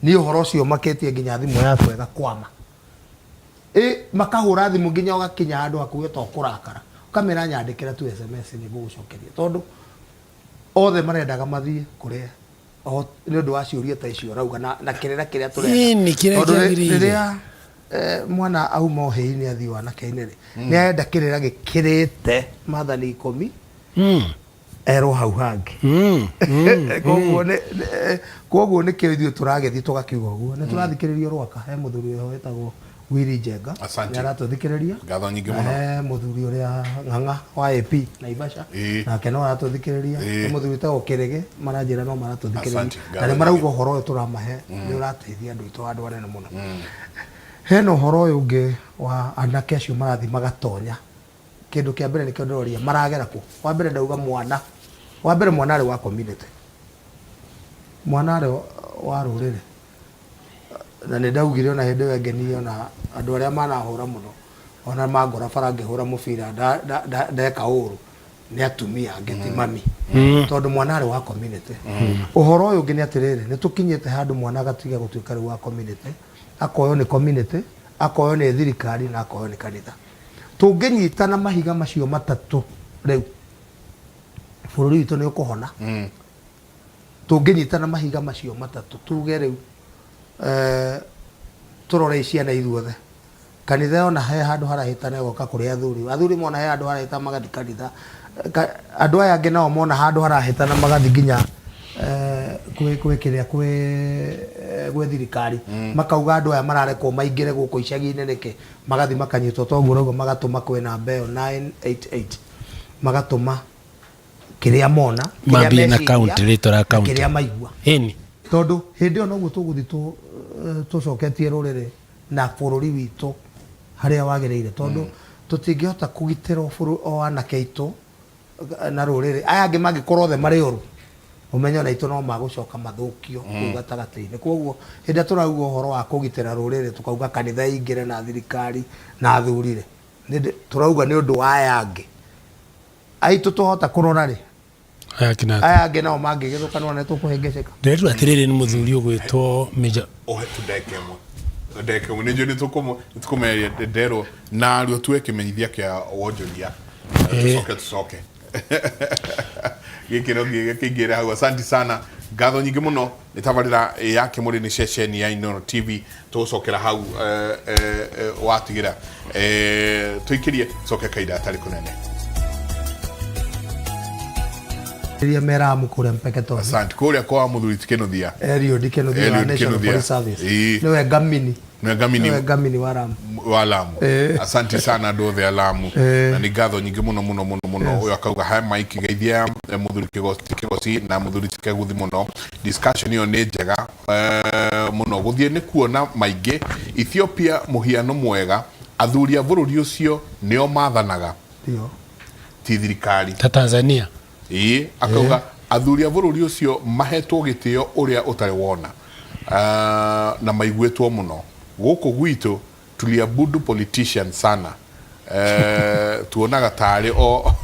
Niĩ ũhoro ũcio ũmakĩtie nginya thimũ yakwa ĩgakwama. Ĩ makahũra thimũ nginya ũgakinya handũ hakuhĩ ta ũkũrakara. Ũkamera nyandĩkĩra tu SMS nĩ ngũgũcokeria. Tondũ othe marendaga mathiĩ kũrĩa nĩ ũndũ wa ciũria ta icio ũrauga na kĩrĩra kĩrĩa tũrenda. Ĩni, kĩrĩa Tondũ kĩagĩrĩire. rĩrĩa mwana auma ũhĩĩ-inĩ athiĩ wanake-inĩ rĩ, nĩ arenda kĩrĩra gĩkĩrĩte maathani ikũmi erwo hau hangĩ. Koguo nĩkĩo ithuĩ tũragĩthiĩ tũgakiuga ũguo. Nĩ tũrathikĩrĩrio Rwaka, he mũthuri wĩho wĩtagwo Willy Njenga. Asante. Nĩ aratũthikĩrĩria. Ngatho nyingĩ Na mũno. he mũthuri ũrĩa Ng'ang'a wa AP Naivasha. Nake no aratũthikĩrĩria. He mũthuri wĩtagwo Kĩrĩgĩ, maranjĩra no maratũthikĩrĩria. Asante. Na nĩ marauga ũhoro ũyũ tũramahe nĩ ũrateithia andũ aitũ handũ hanene mũno. Hena ũhoro ũyũ ũngĩ wa anake acio marathiĩ magatonya. Kĩndũ kĩa mbere nĩkĩo ndĩroria maragera kũ? Wa mbere ndauga mwana, wa mbere mwana arĩ wa community, mwana arĩ wa rũrĩrĩ. Na nĩ ndaugire ona hĩndĩ ĩyo ĩngĩ niĩ ona andũ arĩa manahũra mũno ona mangora bara ngĩhũra mũbira ndeka ũru nĩ atumia angĩ ti mami, tondũ mwana arĩ wa community. Ũhoro ũyũ ũngĩ nĩ atĩrĩrĩ, nĩ tũkinyĩte handũ mwana agatiga gũtuĩka rĩu wa community, akoywo nĩ community, akoywo nĩ thirikari na akoywo nĩ kanitha. Tũngĩnyitana mahiga macio matatũ rĩu bũrũri witũ nĩ ũkũhona. Tũngĩnyitana mahiga macio matatũ tuge rĩu tũrore ciana ithuothe, kanitha yona he handũ harahĩtana ĩgoka kũrĩ athuri, athuri mona he handũ harahĩtana magathiĩ kanitha, andũ aya angĩ nao mona handũ harahĩtana magathiĩ nginya kwĩ kĩrĩa gwĩ thirikari, makauga andũ aya mararekwo maingĩre gũkũ icagi-inĩ nĩkĩ, magathiĩ makanyitwo toguo ũrauga, magatũma kwĩ namba ĩyo 988, magatũma kĩrĩa mona, kĩrĩa Mambie na meciria, county, rĩtwa rĩa na county. kĩrĩa maigua. Ĩni. Tondũ hĩndĩ ĩyo noguo tũgũthiĩ tũcoketie rũrĩrĩ na bũrũri witũ harĩa wagĩrĩire, tondũ tũtingĩhota kũgitĩra o anake aitũ na rũrĩrĩ. Aya angĩ mangĩkorwo othe marĩ oru, ũmenye ona aitũ no magũcoka mathũkio kũu gatagatĩ-inĩ. Koguo hĩndĩ ĩrĩa tũrauga ũhoro wa kũgitĩra rũrĩrĩ, tũkauga kanitha ĩingĩre na thirikari na athuri rĩ, tũrauga nĩ ũndũ wa aya angĩ aitũ twahota kũrora rĩ, Aya angĩ nao. Aya angĩ nao mangĩgĩthũka nĩwona nĩtũkũhĩngĩcĩka. Ndĩrerirwo atĩrĩrĩ nĩ mũthuri ũgwĩtwo Major Ohe tu ndagĩka ĩmwe, ndagĩka ĩmwe, nĩ njũĩ nĩ tũkũmeria nderwo narua tuoe kĩmenyithia kĩa wonjoria, tũcoke gĩkĩ no gĩkĩingĩre hau. Asante sana, ngatho nyingĩ mũno. Nĩ tabarĩra ya Kĩmũrĩ, nĩ ceceni ya Inooro TV. Tũgũcokera hau watigĩra tũikĩrie, coke kaida atarĩ kũnene. Rĩrĩa meramu kũrĩa Mpeketoni. Asante. Kũrĩa kwa mũthuri ti Kĩnuthia. Eliud Kĩnuthia wa Eliud National Kĩnuthia. Police Service. Ĩĩ. Nĩwe ngamini. Nĩwe Ngamini Nĩwe Ngamini wa Lamu. Wa Lamu. Eh. Asante sana andũ othe a Lamu. Eh. Na nĩ ngatho nyingĩ mũno mũno mũno mũno. Ũyũ akauga hi Mike, geithia mũthuri Kĩgoci Kĩgoci na mũthuri Kĩguthi mũno. Discussion ĩyo nĩ njega mũno. Gũthiĩ nĩ kuona maingĩ. Ethiopia mũhiano mwega, athuri a bũrũri ũcio nĩo mathanaga. Ndio. Ti thirikari. Ta Tanzania. Ĩĩ, akauga athuri a bũrũri ũcio mahetwo gĩtĩo ũrĩa ũtarĩ wona na maiguĩtwo mũno. Gũkũ gwitũ tuliabudu politician sana. Tuonaga tarĩ o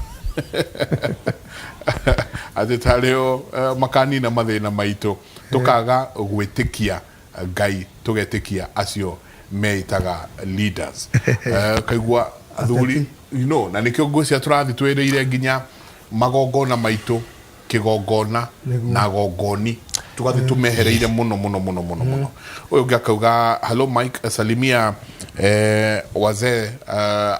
atĩ tarĩ o makanina mathĩna maitũ, tũkaga gwĩtĩkia Ngai, tũgetĩkia acio meĩtaga leaders. Kaigua athuri na nĩkĩo ngwĩciria tũrathiĩ twĩrĩire nginya magongona maitũ, kĩgongona na gongoni, tũgathiĩ tũmehereire mũno mũno mũno mũno mũno. Ũyũ ũngĩ akauga hello Mike, salimia wazee,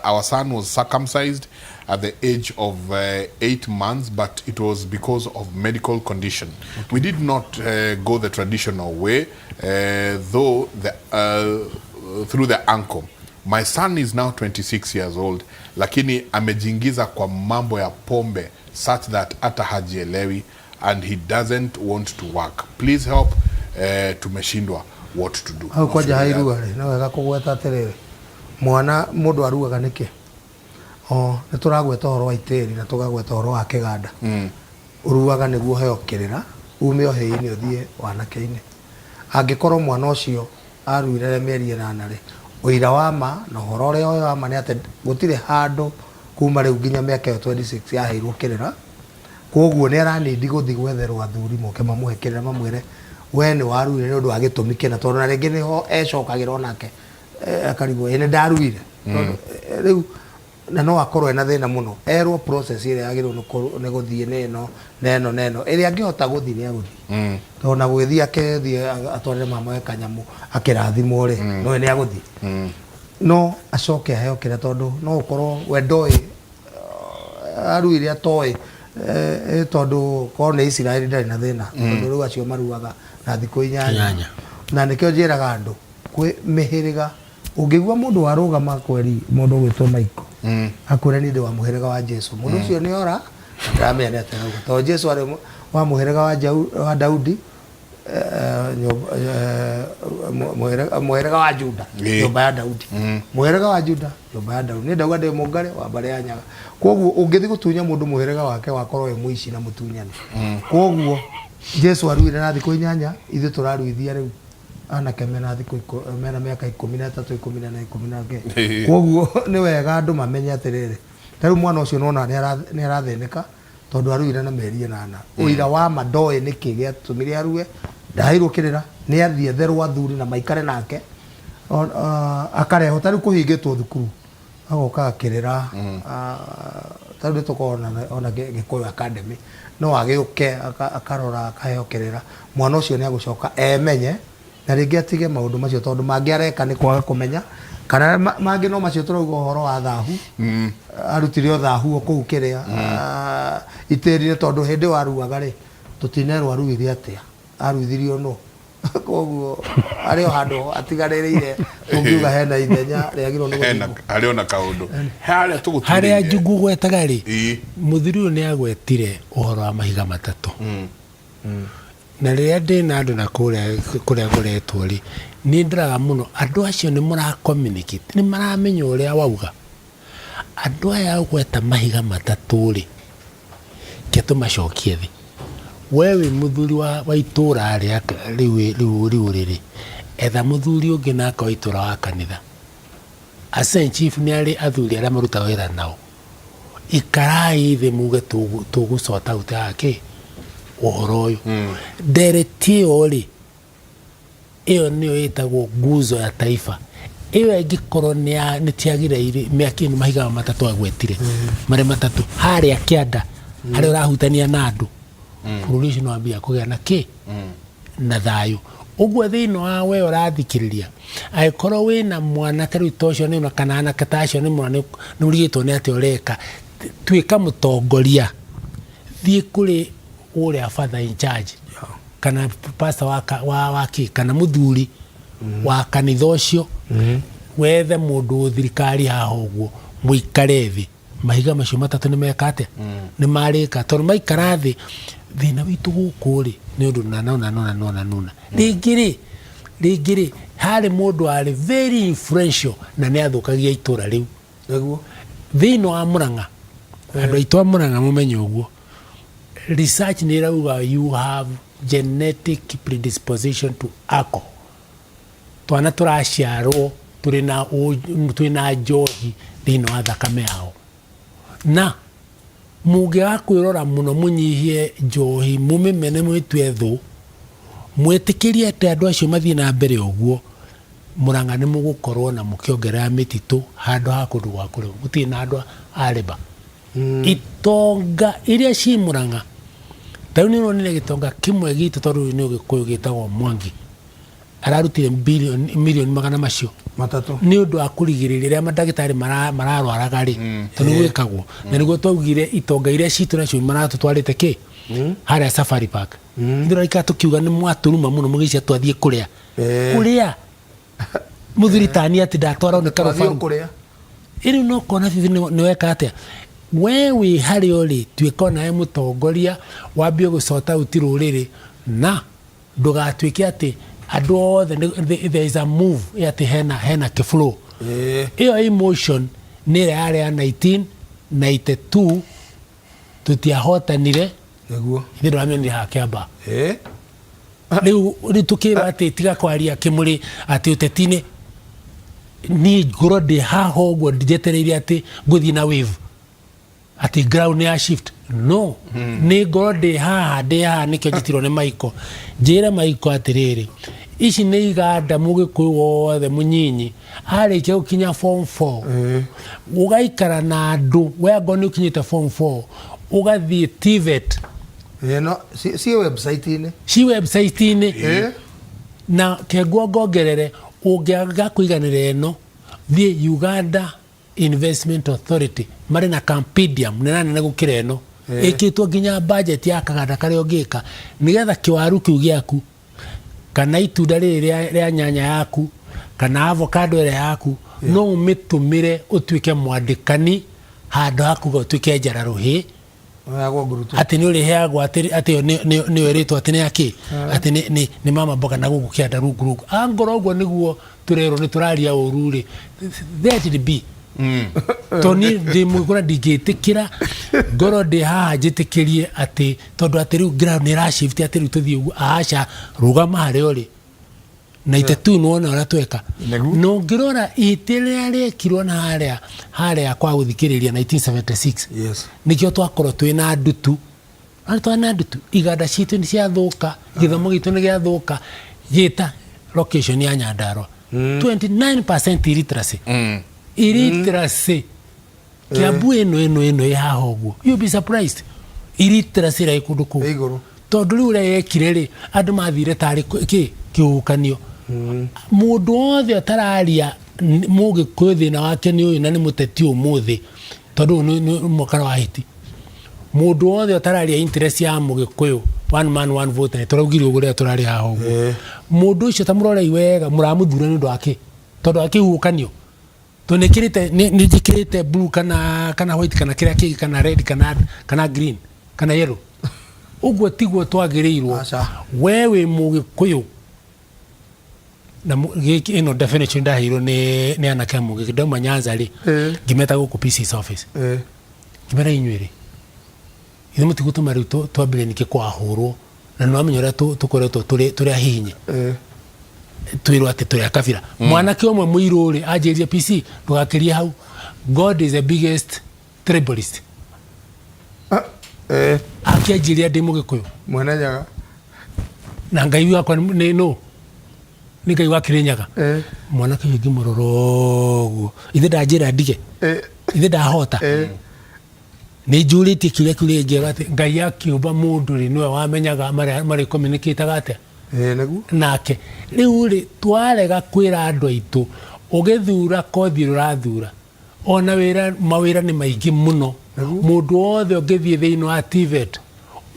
our son was circumcised at the age of 8 months, but it was because of medical condition. We did not go the traditional way, though the through the uncle. My son is now 26 years old, lakini amejiingiza kwa mambo ya pombe such that hata hajielewi and he doesn't want to work. Please help, tumeshindwa what to do. Hau kwanja hairua rĩ, no wega kũgweta atĩrĩrĩ, mwana mũndũ aruaga nĩkĩ? O nĩ tũragweta ũhoro wa itĩri na tũkagweta ũhoro wa kĩganda. Ũruaga nĩguo ũheo kĩrĩra, ume ũhĩinĩ ũthiĩ wanake-inĩ. Angĩkorwo mwana ũcio aruire mĩeri 8 rĩ, ũira wa ma na ũhoro ũrĩa ũyũ wa ma nĩ atĩ gũtirĩ handũ kuma rĩu nginya mĩaka ĩyo 26 yaheirwo kĩrĩra. Koguo nĩ aranindi gũthiĩ gwetherwo athuri moke mamũhe kĩrĩra, mamwĩre we nĩ waruire nĩ ũndũ wa gĩtũmi kĩna, tondũ na rĩngĩ nĩho ecokagĩra onake, akarigwo ĩ nĩ ndaruire. Tondũ rĩu na no akorwo ena thĩna mũno, erwo process ĩrĩa yagĩrĩirwo nĩ gũthiĩ nĩ ĩno na ĩno na ĩno, ĩrĩa angĩhota gũthiĩ nĩ agũthiĩ. Tondũ na gũgĩthiĩ akethiĩ atwarĩre mama we kanyamũ akĩrathimwo rĩ, no nĩ agũthiĩ. No acoke aheo kĩrĩa, tondũ no ũkorwo we ndoĩ aruire atoĩ, tondũ korwo nĩ Isiraeli ndarĩ na thĩna, tondũ rĩu acio maruaga na thikũ 8. Na nĩkĩo njĩraga andũ kwĩ mĩhĩrĩga, ũngĩigua mũndũ warũgama kweri mũndũ ũgwĩtwo Michael akwĩre niĩ ndĩ wa mũhĩrĩga wa Jesu, mũndũ ũcio nĩ ora, ndaramenya nĩ atĩa arauga, tondũ Jesu arĩ wa mũhĩrĩga wa Daudi, mũhĩrĩga wa Juda, nyũmba ya Daudi. Mũhĩrĩga wa Juda, nyũmba ya Daudi. Niĩ ndauga ndĩ mũngarĩ wa mbarĩ ya Nyaga. Koguo ũngĩthiĩ gũtunya mũndũ mũhĩrĩga wake wakorwo wĩ mũici na mũtunyani. Koguo Jesu aruire na thikũ 8, ithuĩ tũraruithia rĩu anake mena thikũ mena mĩaka 13, 14, ikũmi na kĩ. Koguo nĩ wega andũ mamenye atĩrĩrĩ, ta rĩu mwana ũcio nĩwona nĩ arathĩnĩka tondũ aruire na mĩeri 8. Ũira wa ma ndoĩ nĩkĩ gĩatũmire arue, ndaheirwo kĩrĩra, nĩ athiĩ etherwo athuri na maikare nake, akarehwo ta rĩu kũhingĩtwo thukuru, agoka akĩrĩra, ta rĩu nĩ tũkoragwo ona Gĩkũyũ Academy, no agĩũke akarora akaheo kĩrĩra, mwana ũcio nĩ agũcoka emenye na rĩngĩ atige maũndũ macio, tondũ mangĩ areka nĩ kwaga kũmenya, kana mangĩ no macio tũrauga ũhoro wa thahu, arutire o thahu o kũu kĩrĩa, itĩri-inĩ, tondũ hĩndĩ ĩyo aruaga rĩ, tũtinerwo aruire atĩa, aruithirio nũ. Koguo arĩ o handũ atigarĩrĩire, ũngiuga hena ithenya rĩagĩrĩirwo nĩ Hena gũthimwo. Harĩ ona kaũndũ harĩa tũgũturĩire. Harĩa Njũngũ gwetaga rĩ, mũthuri ũyũ nĩ agwetire ũhoro wa mahiga matatũ. Na rĩrĩa ndĩ na andũ na kũrĩa kũrĩa ngoretwo rĩ, nĩ ndoraga mũno andũ acio nĩ mũra communicate, nĩ maramenya ũrĩa wauga. Andũ aya gweta mahiga matatũ rĩ, ke tũmacokie thĩ. We wĩ mũthuri wa itũra rĩa rĩu rĩu rĩu rĩrĩ, etha mũthuri ũngĩ nake wa itũra wa kanitha. Assistant chief nĩ arĩ athuri arĩa marutaga wĩra nao. Ikarai thĩ muge tũgũ sort out kĩ ũhoro ũyũ. Ndereti ĩyo rĩ, ĩyo nĩyo ĩtagwo nguzo ya taifa. Ĩyo ĩngĩkorwo nĩ tiagĩrĩire mĩaka ĩno mahiga matatũ agwetire, marĩ matatũ harĩa kĩanda harĩa ũrahutania na andũ, bũrũri ũcio nĩ wambia kũgĩa na kĩ na thayũ. Ũguo thĩinĩ wa we ũrathikĩrĩria, angĩkorwo wĩna mwanake rĩu ta ũcio nĩ kana anake ta acio nĩ mwana nĩ ũrigĩtwo nĩ atĩa ũreka, tuĩka mũtongoria, thiĩ kũrĩ ũrĩa father in charge kana pastor wa kĩ kana mũthuri. Wa kanitha ũcio, wethe mũndũ thirikari haha ũguo, mũikare thĩ, mahiga macio matatũ nĩ meka atĩa, nĩ marĩka, tondũ maikara thĩ, thĩna witũ gũkũ rĩ nĩ ũndũ na nona nona nona nona. Rĩngĩ rĩ harĩ mũndũ warĩ very influential na nĩ athũkagia itũra rĩu. Thĩinĩ wa Murang'a, andũ aitũ a Murang'a, mũmenye ũguo, research nĩ ĩrauga you have genetic predisposition to alcohol. Twana tũraciarwo twĩna njohi thĩinĩ wa thakame yao, na mũngĩaga kwĩrora mũno, mũnyihie njohi, mũmĩmene, mwĩtue thũ, mwĩtĩkĩrie atĩ andũ acio mathiĩ na mbere ũguo, Murang'a nĩ mũgũkorwo na mũkĩongerera mĩtitũ handũ ha kũndũ gwa kũrĩma. Gũtirĩ na andũ a rĩba itonga iria ciĩ Murang'a. Ta rĩu nĩ ũronire gĩtonga kĩmwe gitũ, tondũ ũyũ nĩ Ũgĩkũyũ, gĩtagwo Mwangi, ararutire bilioni milioni magana macio 3. Nĩ ũndũ wa kũrigĩrĩria rĩrĩa mandagĩtarĩ mararwaraga rĩ, tondũ nĩguo gwĩkagwo na nĩguo twaugire itonga iria citũ nacio maratũtwarĩte kĩ harĩa Safari Park. Ithuĩ tũraikara tũkiuga nĩ mwatũruma mũno, mũgĩcia twathiĩ kũrĩa kũrĩa mũthuri tani atĩ ndatwarwo nĩ Twathiĩ karũbaru. Kũrĩa. Rĩu no kona bibi nĩ weka atĩa, we wĩ harĩa ũrĩ, tuĩka onawe mũtongoria, wambie gũcota uti rũrĩrĩ, na ndũgatuĩke atĩ andũ othe there is a move atĩ hena kĩflow. Ĩyo emotion nĩ ĩrĩa yarĩ ya 1992, tũtiahotanire. Ithuĩ ndũramĩonire haha Kĩambaa. Rĩu tũkĩrwo atĩ tiga kwaria kĩmũrĩ atĩ ũteti-inĩ, niĩ ngorwo ndĩ haha ũguo njetereire atĩ ngũthiĩ na wave atĩ ground ya shift, no nĩ ngorwo ndĩ haha. Nĩkĩo njitirwo nĩ Maiko, njĩre Maiko atĩrĩrĩ, ici nĩ iganda, mũgĩkũyũ wothe mũnyinyi arĩkia gũkinya form 4, ũgaikara na andũ, we angorwo nĩ ũkinyĩte form 4, ũgathiĩ TVET. No ciĩ website-inĩ. Ci website-inĩ. Na kenguo ngongerere, ũngĩaga kũiganĩra ĩno, thiĩ Uganda Investment Authority, marĩ na Campidium nĩ nene gũkĩra ĩno, ĩkĩtwo nginya budget ya kaganda karĩa ũngĩka nĩgetha kĩwaru kĩu gĩaku kana itunda rĩrĩ rĩa nyanya yaku kana avocado ĩrĩa yaku, no ũmĩtũmĩre ũtuĩke mwandĩkani handũ ha kuga ũtuĩke njararũhĩ. Oyagwo ngurutu. Atĩ nĩ ũrĩheagwo atĩ ĩyo nĩyo ĩrĩtwo atĩ nĩ akĩ, atĩ nĩ mama mboga na gũkũ kĩanda rungu rungu. Angorwo ũguo nĩguo tũrerwo nĩ tũraria ũru rĩ, let it be, tondũ niĩ ndĩ mũgĩkũyũ na ndingĩtĩkĩra ngorwo ndĩ haha njĩtĩkĩrie atĩ tondũ atĩ rĩu ground nĩ ĩrashift, atĩ rĩu tũthiĩ ũguo. Aca, rũgama harĩa ũrĩ na itetu nĩwona ũrĩa tweka. Na ũngĩrora ihĩtia rĩrĩa rĩekirwo na harĩa kwa gũthikĩrĩria 1976, nĩkĩo twakorwo twĩna ndutu na twarĩ na ndutu, iganda citũ nĩ ciathũka, gĩthomo gitũ nĩ gĩathũka. Gĩta location ya Nyandarua, 29% illiteracy, illiteracy. Kiambu ĩno ĩ haha ũguo, you'll be surprised illiteracy ĩrĩa ĩ kũndũ kũu. Ĩ igũrũ. Tondũ rĩu ũrĩa yekire rĩ, andũ mathire tarĩ kĩ kĩhuhũkanio. Mũndũ wothe ũtararia mũgĩkũyũ thĩna wake nĩ ũyũ, na nĩ mũteti ũmũthĩ, tondũ ũyũ nĩ mwaka wa hiti, mũndũ wothe ũtararia interest ya mũgĩkũyũ, one man one vote, nĩ tũraugire ũguo rĩrĩa tũrarĩ haha ũguo, mũndũ ũcio ta mũrorei wega, mũramũthura nĩ ũndũ wa kĩ? Tondũ wa kĩhuhũkanio, tondũ nĩkĩrĩte nĩ njĩkĩrĩte blue kana white kana kĩrĩa kĩngĩ kana red kana green kana yellow. Ũguo tiguo twagĩrĩirwo. Aca. We wĩ mũgĩkũyũ na gĩkĩ ĩno definition ndaheirwo nĩ anake a mũgĩkũ ndauma Nyanza rĩ, ngĩmeta gũkũ PC's office, ngĩmera, inyuĩ rĩ, ithuĩ mũtigũtũma rĩu twambĩrĩrie nĩkĩ kwahũrwo, na nĩwamenya ũrĩa tũkoretwo tũrĩ ahihinye, twĩrwo atĩ tũrĩ a kabira. Mwanake ũmwe mũirũ rĩ anjĩrire, "PC, ndũgakĩrie hau, God is the biggest tribalist." Akĩanjĩria ndĩ mũgĩkũyũ. Mwene Nyaga. Na Ngai wakwa nĩ nũ? Nĩ Ngai wa Kĩrĩnyaga. Mwanake ũyũ ngĩmũrora ũguo, ithe ndanjĩra ndige, ithe ndahota. Nĩ njũrĩtie kĩũria kĩu rĩngĩ, atĩ Ngai akĩũmba mũndũ rĩ, nĩwe wamenyaga marĩ communicate-aga atĩa? Nĩguo. Nake rĩu rĩ, twarega kwĩra andũ aitũ, ũgĩthura kothi ĩrĩa ũrathura, ona wĩra, mawĩra nĩ maingĩ mũno. Mũndũ wothe ũngĩthiĩ thĩinĩ wa TVET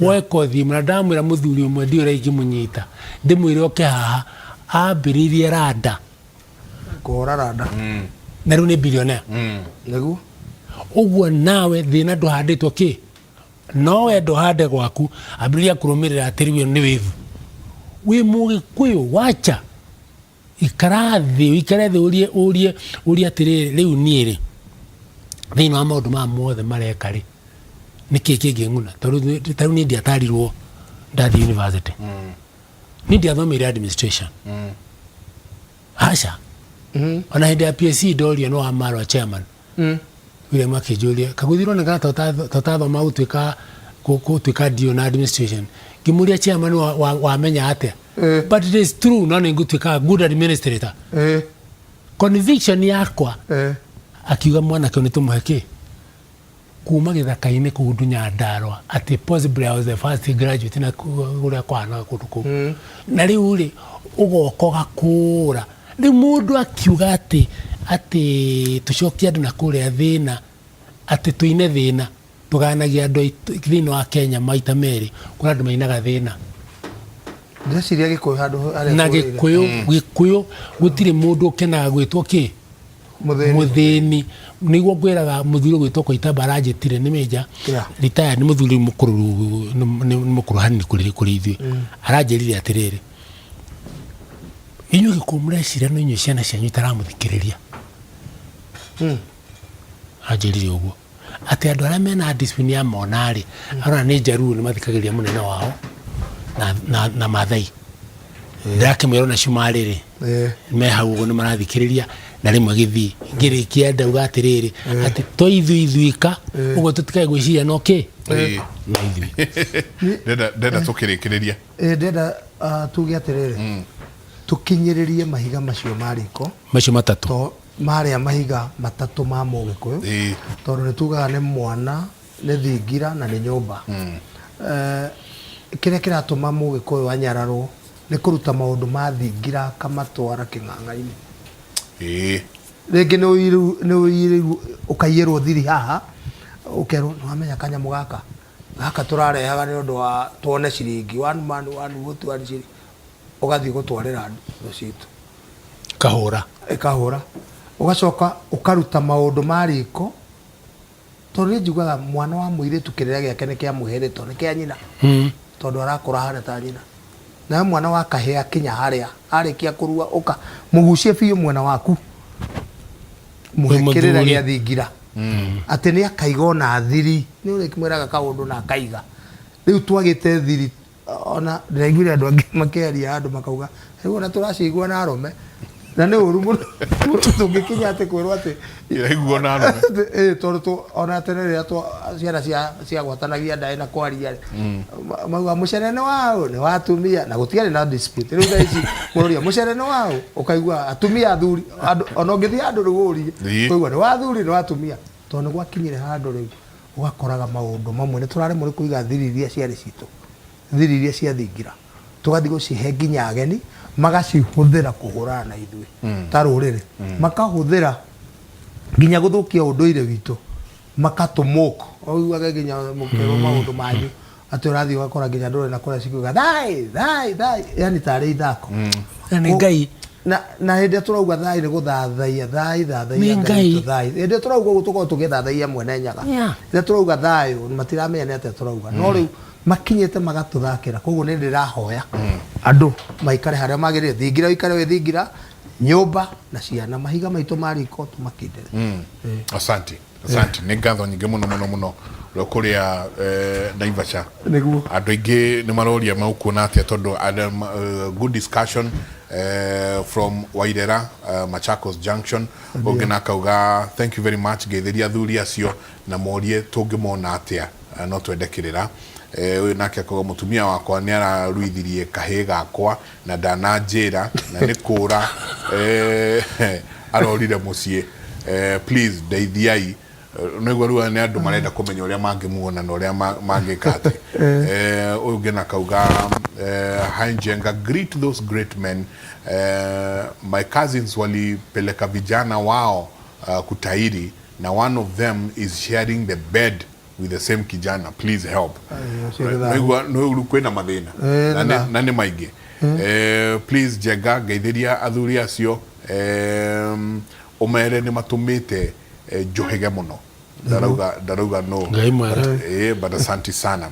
woe kothi ĩmwe, na ndamwĩra mũthuri ũmwe, ndiũ ũrĩa ingĩmũnyita ndĩmwĩre oke haha. Ambĩrĩirie randa. Kũhũra randa. Na rĩu nĩ billionaire. Nĩguo. Ũguo nawe thĩna ndũhandĩtwo kĩ? No wenda ũhande gwaku, ambĩrĩria kũrũmĩrĩra atĩ rĩu ĩyo nĩ wave. Wĩ Mũgĩkũyũ, wacha. Ikara thĩ, ũikare thĩ ũrie ũrie ũrie atĩrĩrĩ, rĩu niĩ rĩ, thĩinĩ wa maũndũ maya mothe mareka rĩ, nĩkĩ kĩngĩng'una? Tondũ ta rĩu niĩ ndiatarirwo ndathiĩ university. Niĩ ndiathomeire administration. Aca. Ona hĩndĩ ya PSC ndorio nĩ wa Marwa chairman. William akĩnjũria, Kaguthi ũronekana ta ũtathoma gũtuĩka gũtuĩka DO na administration. Ngĩmũria chairman wamenya atĩa? But it is true no nĩ ngũtuĩka good administrator. Conviction yakwa akiuga mwanake ũyũ nĩ tũmũhe kĩ? Kuma gĩthaka-inĩ kũu Nyandarua atĩ possibly I was the first graduate na kũrĩa kwahanaga kũndũ kũu. Na rĩu rĩ, ũgoka ũgakũra. Rĩu mũndũ akiuga atĩ atĩ tũcokie andũ na kũrĩa thĩna, atĩ tũine thĩna, tũgayanagia andũ aitũ thĩinĩ wa Kenya maita merĩ, kũrĩ andũ mainaga thĩna. Ndĩreciria Gĩkũyũ handũ harĩa Na Gĩkũyũ, Gĩkũyũ gũtirĩ mũndũ ũkenaga gwĩtwo kĩ? Mũthĩni. Mũthĩni. Nĩguo ngwĩraga mũthuri ũgwĩtwo Koitaba aranjĩtire nĩ major retired, nĩ mũthuri mũkũrũ nĩ mũkũrũ hanini kũrĩ ithuĩ. Aranjĩrire atĩrĩrĩ, inyuĩ Gĩkũyũ mũreciria no inyuĩ ciana cianyu itaramũthikĩrĩria. Anjĩrire ũguo. Atĩ andũ arĩa mena discipline ya mona rĩ, arona nĩ Njaruo nĩ mathikagĩrĩria mũnene wao na Maathai. Ndĩrakĩmwĩra ona cumarĩ rĩ, me hau ũguo nĩ marathikĩrĩria na rĩmwe gĩthiĩ. Ngĩrĩkia ndauga atĩrĩrĩ, atĩ to ithuĩ ithuika, ũguo tũtikae gwĩciria no kĩ? No ithuĩ. Ndĩrenda tũkĩrĩkĩrĩria. Ndĩrenda tuge atĩrĩrĩ, tũkinyĩrĩrie mahiga macio ma riko. Macio matatũ. Marĩa mahiga matatũ ma Mũgĩkũyũ, tondũ nĩ tugaga nĩ mwana, nĩ thingira na nĩ nyũmba. Kĩrĩa kĩratũma Mũgĩkũyũ anyararwo nĩ kũruta maũndũ ma thingira akamatwara kĩng'ang'a-inĩ. Rĩngĩ nĩ ũiyĩirwo, ũkaiyĩrwo thiri haha, ũkerwo nĩ wamenya kanyamũ gaka, gaka tũrarehaga nĩ ũndũ wa tuone ciringi, one man one vote one shilling, ũgathiĩ gũtwarĩra thũ citũ. Ĩkahũra. Ĩkahũra. Ũgacoka ũkaruta maũndũ ma riko, tondũ niĩ njugaga mwana wa mũirĩtu kĩrĩra gĩake nĩ kĩa mũhĩrĩto, nĩ kĩa nyina, tondũ arakũra ahana ta nyina. Nawe mwana wa kahĩĩ akinya harĩa, arĩkia kũrua ũka, mũgucie biũ mwena waku, mũhe kĩrĩra gĩa thingira, atĩ nĩ akaiga ona thiri, nĩ ũrĩmwĩraga kaũndũ na akaiga. Rĩu twagĩte thiri ona ndĩraiguire andũ angĩ makĩaria handũ makauga rĩu ona tũracigua na arũme na nĩ ũru mũno tũngĩkinya atĩ kwĩrwo atĩ Iraiguo na arũme. Ĩ, tondũ ona tene rĩrĩa ciana ciagwatanagia ndaĩ na kwaria rĩ, mauga mũcere nĩ waũ nĩ wa atumia na gũtiarĩ na dispute. Rĩu thaa ici mũroria mũcere nĩ waũ ũkaigua atumia athuri andũ ona ũngĩthiĩ handũ rĩu ũrie ũkaigua nĩ wa athuri nĩ wa atumia tondũ nĩ gwakinyire handũ rĩu Ũgakoraga maũndũ mamwe nĩ tũraremwo nĩ kũiga thiri iria ciarĩ citũ, thiri iria cia thingira, tũgathiĩ gũcihe nginya ageni, magacihũthĩra kũhũrana na ithuĩ ta rũrĩrĩ, makahũthĩra nginya gũthũkia ũndũire witũ, makatũ mock, ũiguage nginya mũkĩrwo maũndũ manyu, atĩ ũrathiĩ ũgakora nginya ndũrĩ na kũrĩa cikiuga thai thai thai, yani tarĩ ithako. Na nĩ Ngai. Na na hĩndĩ ĩrĩa tũrauga thai nĩ gũthathaiya thai thathaiya Nĩ Ngai witũ thai. Hĩndĩ ĩrĩa tũrauga ũguo tũkoragwo tũgĩthathaiya Mwene Nyaga. Rĩrĩa tũrauga thayũ matiramenya nĩ atĩa tũrauga. No rĩu makinyĩte magatũthakĩra. Koguo nĩ ndĩrahoya andũ maikare harĩa magĩrĩire. Thingira ũikare wĩ thingira, nyũmba na ciana. Mahiga maitũ ma riko tũmakindĩre. Asante. Asante. Nĩ ngatho nyingĩ mũno mũno mũno ũrĩa kũrĩa Naivasha. Nĩguo. Andũ aingĩ nĩ maroria megũkuona atĩa tondũ good discussion from Wairera Machakos Junction. Ũngĩ na akauga thank you very much ngeithĩria athuri acio na morie tũngĩmona atĩa no twende kĩrĩra. Ũyũ nake akauga mũtumia wakwa nĩ araruithirie kahĩĩ gakwa na ndananjĩra na nĩ kũra arorire mũciĩ. Please ndeithiai. Nĩguo rĩu nĩ andũ marenda kũmenya ũrĩa mangĩmuona na ũrĩa mangĩka atĩ. Ũyũ ũngĩ na akauga hi Njenga, greet those great men. My cousins walipeleka vijana wao kutairi na one of them is sharing the bed with the same kijana, please help. Ayo, ũcio nĩ thahu. Nĩguo rĩu kwĩna mathĩna Na na nĩ maingĩ. Please Njenga, ngeithĩria athuri acio, ũmere nĩ matũmĩte njũhĩge mũno. Ndarauga, ndarauga no. Ngai mwega. But asante sana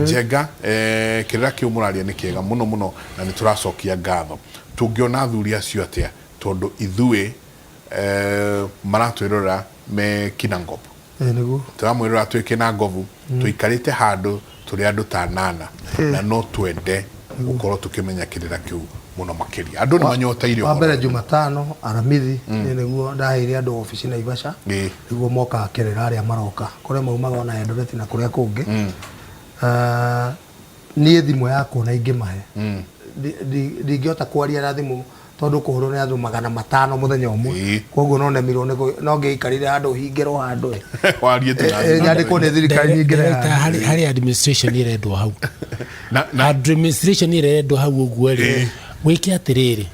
Njenga. Kĩrĩra kĩu mũraria nĩ kĩega mũno mũno na nĩ tũracokia ngatho. Tũngĩona athuri acio atĩa, tondũ ithuĩ maratwĩrorera me Kinangop? Nĩguo. Tũramwĩrora twĩ Kinangovu, tũikarĩte handũ tũrĩ andũ ta nana, na no twende gũkorwo tũkĩmenya kĩrĩra kĩu mũno makĩria. Andũ nĩ manyoteire Wa ũhoro mbere ũyũ. Jumatano Aramithi nĩ nĩguo ndaheire andũ obici Naivasha, nĩguo mokaga kĩrĩra arĩa maroka kũrĩa maumaga ona Eldoret na kũrĩa kũngĩ. Niĩ thimũ yakwa na ingĩmahe, ndingĩhota kwaria na thimũ tondũ kũhũrwo nĩ andũ 500 mũthenya ũmwe. Koguo no nemirwo nĩ no ngĩikarire handũ hingĩrwo handũ ĩ. Warie tu na thimũ. Nyandĩkwo nĩ thirikari nyingĩre Director, handũ. Harĩ administration ĩrendwo hau. Na Administration ĩrendwo hau ũguo rĩ, wĩke atĩrĩrĩ,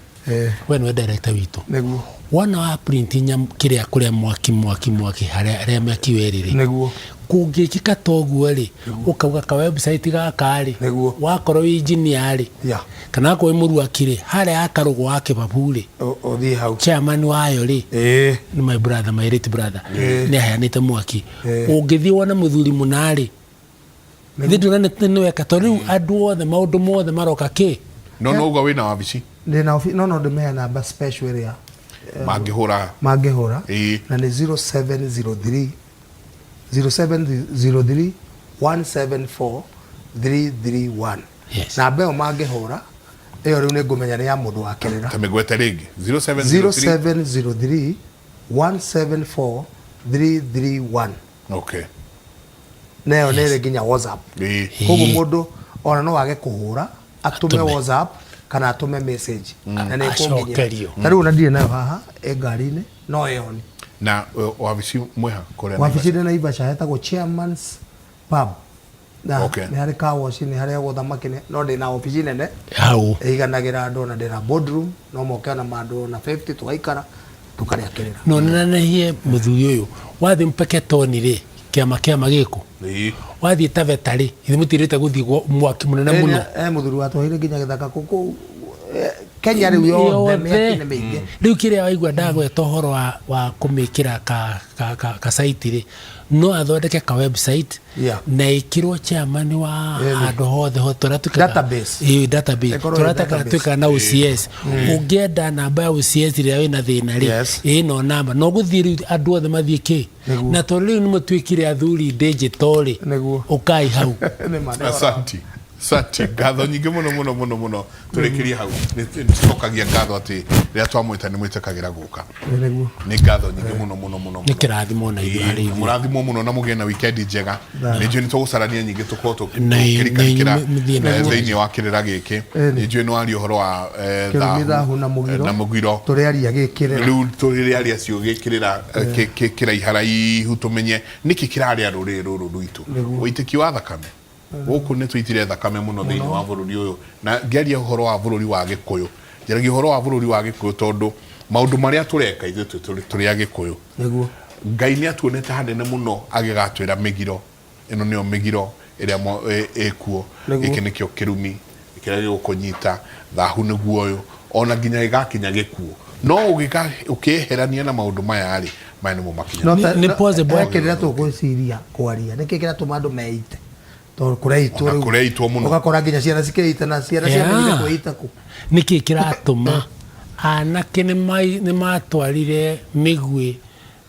we nĩwe director witũ. Nĩguo. Wona wa print nyam kĩrĩa kũrĩa mwaki mwaki mwaki harĩa harĩa mĩaki werĩ rĩ, Nĩguo. Kũngĩkĩka ta ũguo rĩ, ũkauga ka website gaka rĩ, Nĩguo. wakorwo wĩ engineer rĩ, kana wakorwo wĩ mũruaki rĩ, harĩa ya karũgũ wa kĩbabu rĩ, Ũthiĩ hau. Chairman wayo rĩ, nĩ my brother, my late brother, nĩ aheanĩte mwaki. Ũngĩthiĩ wone mũthuri mũna rĩ, ithe ndũrona nĩ weka, tondũ rĩu andũ othe maũndũ mothe maroka kĩ. No uga wĩna wabici? Ndĩna obi, no ndĩmehe namba special ĩrĩa mangĩhũra. Mangĩhũra. Na nĩ 0703 0703 174 331. Namba ĩyo mangĩhũra ĩyo rĩu nĩ ngũmenya nĩ ya mũndũ wa kĩrĩra. Ta mĩgwete rĩngĩ, 0703. 0703 174 331. Na ĩyo nĩ ĩrĩ nginya WhatsApp. Koguo mũndũ ona no age kũhũra, atũme Atũme. WhatsApp kana atũme message na nĩ ĩkũnginyĩra. Acokerio. Ta rĩu ona ndirĩ nayo haha, ĩ ngari-inĩ, no ĩyo nĩ Na wabici mwĩha kũrĩa? Wabici ndĩ Naivasha, hetagwo Chairman's Pub na nĩ harĩ car wash, nĩ harĩa gũthamaki, no ndĩ na obici nene hau ĩiganagĩra andũ, ona ndĩ na boardroom, no moke ona mandũ ona 50, tũgaikara tũkarĩa kĩrĩra. No nenehie mũthuri ũyũ, wathiĩ Mpeketoni rĩ, kĩama kĩama gĩkũ, wathiĩ Taveta rĩ, ithe mũtirĩte gũthiĩ mwaki mũnene mũno. E mũthuri watwaire nginya gĩthaka kũu Kenya rĩu yothe, mĩaki nĩ mĩingĩ. Rĩu kĩrĩa waigua ndagweta ũhoro wa kũmĩkĩra ka site rĩ, no athondeke ka website na ĩkĩrwo chairman wa handũ hothe ho tũrĩa twĩkaga Database. Ĩĩ, database. Ĩkorwo ĩ tũrĩa database. twĩkaga na OCS. Ũngĩenda namba ya OCS rĩrĩa wĩna thĩna rĩ, ĩno namba no gũthiĩ rĩu andũ othe mathiĩ kĩ, na tondũ rĩu nĩ mũtuĩkire athuri digital rĩ, ũkai hau. Nĩ ma, nĩ Asanti, asanti, ngatho nyingĩ mũno mũno mũno mũno. Tũrĩkĩrie hau, nĩ tũcokagia ngatho atĩ rĩrĩa twamwĩta nĩ mwĩtĩkagĩra gũka. Nĩguo. Nĩ ngatho nyingĩ mũno mũno mũno Nĩ mũno. kĩrathimo na ithuĩ harĩ ithuĩ. Mũrathimwo mũno na mũgĩe na weekend njega. Nĩ njũĩ nĩ tũgũcarania nyingĩ tũkorwo Na tũkĩrikarikĩra mũthiĩ na mbere. Thĩinĩ wa kĩrĩra gĩkĩ. Nĩ njũĩ nĩ waria ũhoro wa Kĩrumi, thahu thahu na mũgiro. Na mũgiro. Tũrĩaria gĩkĩrĩra. Rĩu tũrĩaria cio gĩkĩrĩra kĩraiharaihu, tũmenye nĩkĩ kĩrarĩa rũrĩrĩ rũrũ rwitũ. Ũitĩki wa thakame gũkũ, nĩ tũitire thakame mũno thĩinĩ wa bũrũri ũyũ, na ngĩaria ũhoro wa bũrũri wa Gĩkũyũ, njaragia ũhoro wa bũrũri wa Gĩkũyũ tondũ maũndũ marĩa tũreka ithuĩ tũrĩ Agĩkũyũ, Ngai nĩ atuonete hanene mũno agĩgatwĩra mĩgiro ĩno nĩyo mĩgiro ĩrĩa ĩkuo. Gĩkĩ nĩkĩo kĩrumi kĩrĩa gĩgũkũnyita, thahu nĩguo ũyũ, ona nginya gĩgakinya gĩkuũ. No ũkĩeherania na maũndũ maya rĩ, maya nĩmo makinya. No ta Nĩ possible. He kĩrĩra tũgwĩciria kwaria, nĩkĩ kĩratũma andũ meite? Tondũ kũreitwo Ona rĩu. kũreitwo mũno. Ũgakora nginya ciana cikĩita, na ciana ciamenyire kwĩita kũ? Nĩkĩ kĩratũma anake nĩ matwarire mĩguĩ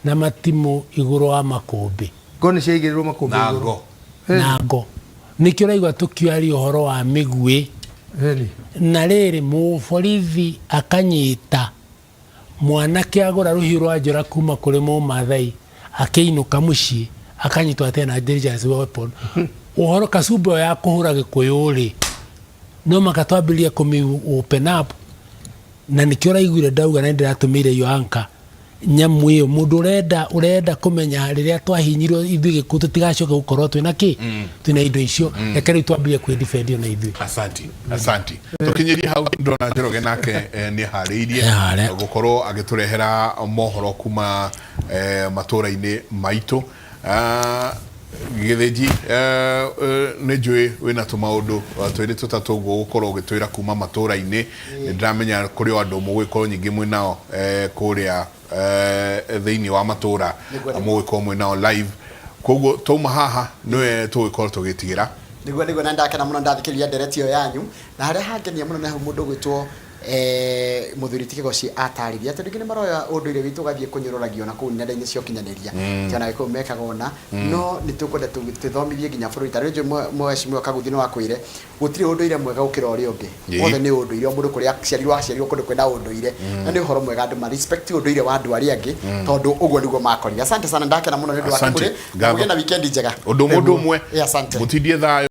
na matimũ igũrũ wa makũmbĩ? Ngo nĩ ciaigĩrĩrwo makũmbĩ Na igũrũ. ngo. Na ngo. Nĩkĩo ũraigua tũkĩaria ũhoro wa mĩguĩ. Na rĩrĩ, mũborithi akanyita mwanake agũra rũhiũ rwa njora kuma kũrĩ mũmathai, akĩinũka mũciĩ akanyitwo atĩ ena dangerous weapon. Ũhoro kacumba ĩyo ya kũhũra Gĩkũyũ rĩ, no maka twambĩrĩrie kũmĩ open up, na nĩkĩo ũraiguire ndauga na nĩndĩratũmĩire yo anka nyamũ ĩyo. Mũndũ ũrenda kũmenya rĩrĩa twahinyirwo ithuĩ Gĩkũyũ, tũtigacoke gũkorwo twĩna kĩ, twĩna indo icio. Reke rĩu twambĩrĩrie kwĩ defend ona ithuĩ. Asanti, asanti. Tũkinyĩrie hau, ndona Njoroge nake nĩ harĩirie Nĩ harĩa. gũkorwo agĩtũrehera mohoro kuma matũra-inĩ maitũ. Ah, Gĩthĩnji, nĩ njũĩ wĩna tũmaũndũ twĩrĩ tũtatũ ũguo ũgũkorwo ũgĩtwĩra kuma matũra-inĩ. Nĩ ndĩramenya kũrĩ o andũ mũgũgĩkorwo nyingĩ mwĩ nao kũrĩa thĩinĩ wa matũra, mũgũgĩkorwo mwĩ nao live. Koguo twauma haha nĩwe tũgũgĩkorwo tũgĩtigĩra. Nĩguo nĩguo, na ndakena mũno ndathikĩrĩria ndereti ĩyo yanyu, na harĩa hangenia mũno nĩ hau mũndũ ũgwĩtwo eh, mũthuri ti Kĩgoci atarĩria tondũ ingĩ nĩ maroya ũndũire witũ ũgathiĩ kũnyũrũragio na kũu nenda-inĩ cia ũkinyanĩria mm. ti ona Gĩkũyũ mekaga ona mm. no nĩ tũkwenda twĩthomithie nginya bũrũri ta rĩu njũĩ mheshimiwa Kaguthi no akwĩre gũtirĩ ũndũire mwega gũkĩra ũrĩa ũngĩ othe nĩ ũndũire o mũndũ kũrĩa aciarirwo aciarirwo kũndũ kwĩna ũndũire mm. na nĩ ũhoro mwega andũ ma respect ũndũire wa andũ arĩa angĩ mm. tondũ ũguo nĩguo makorire. Asante sana, ndakena mũno nĩ ũndũ wa kũrĩ na mũgĩe na weekend njega. Ũndũ mũndũ ũmwe. Asante. Mũtindie thayũ.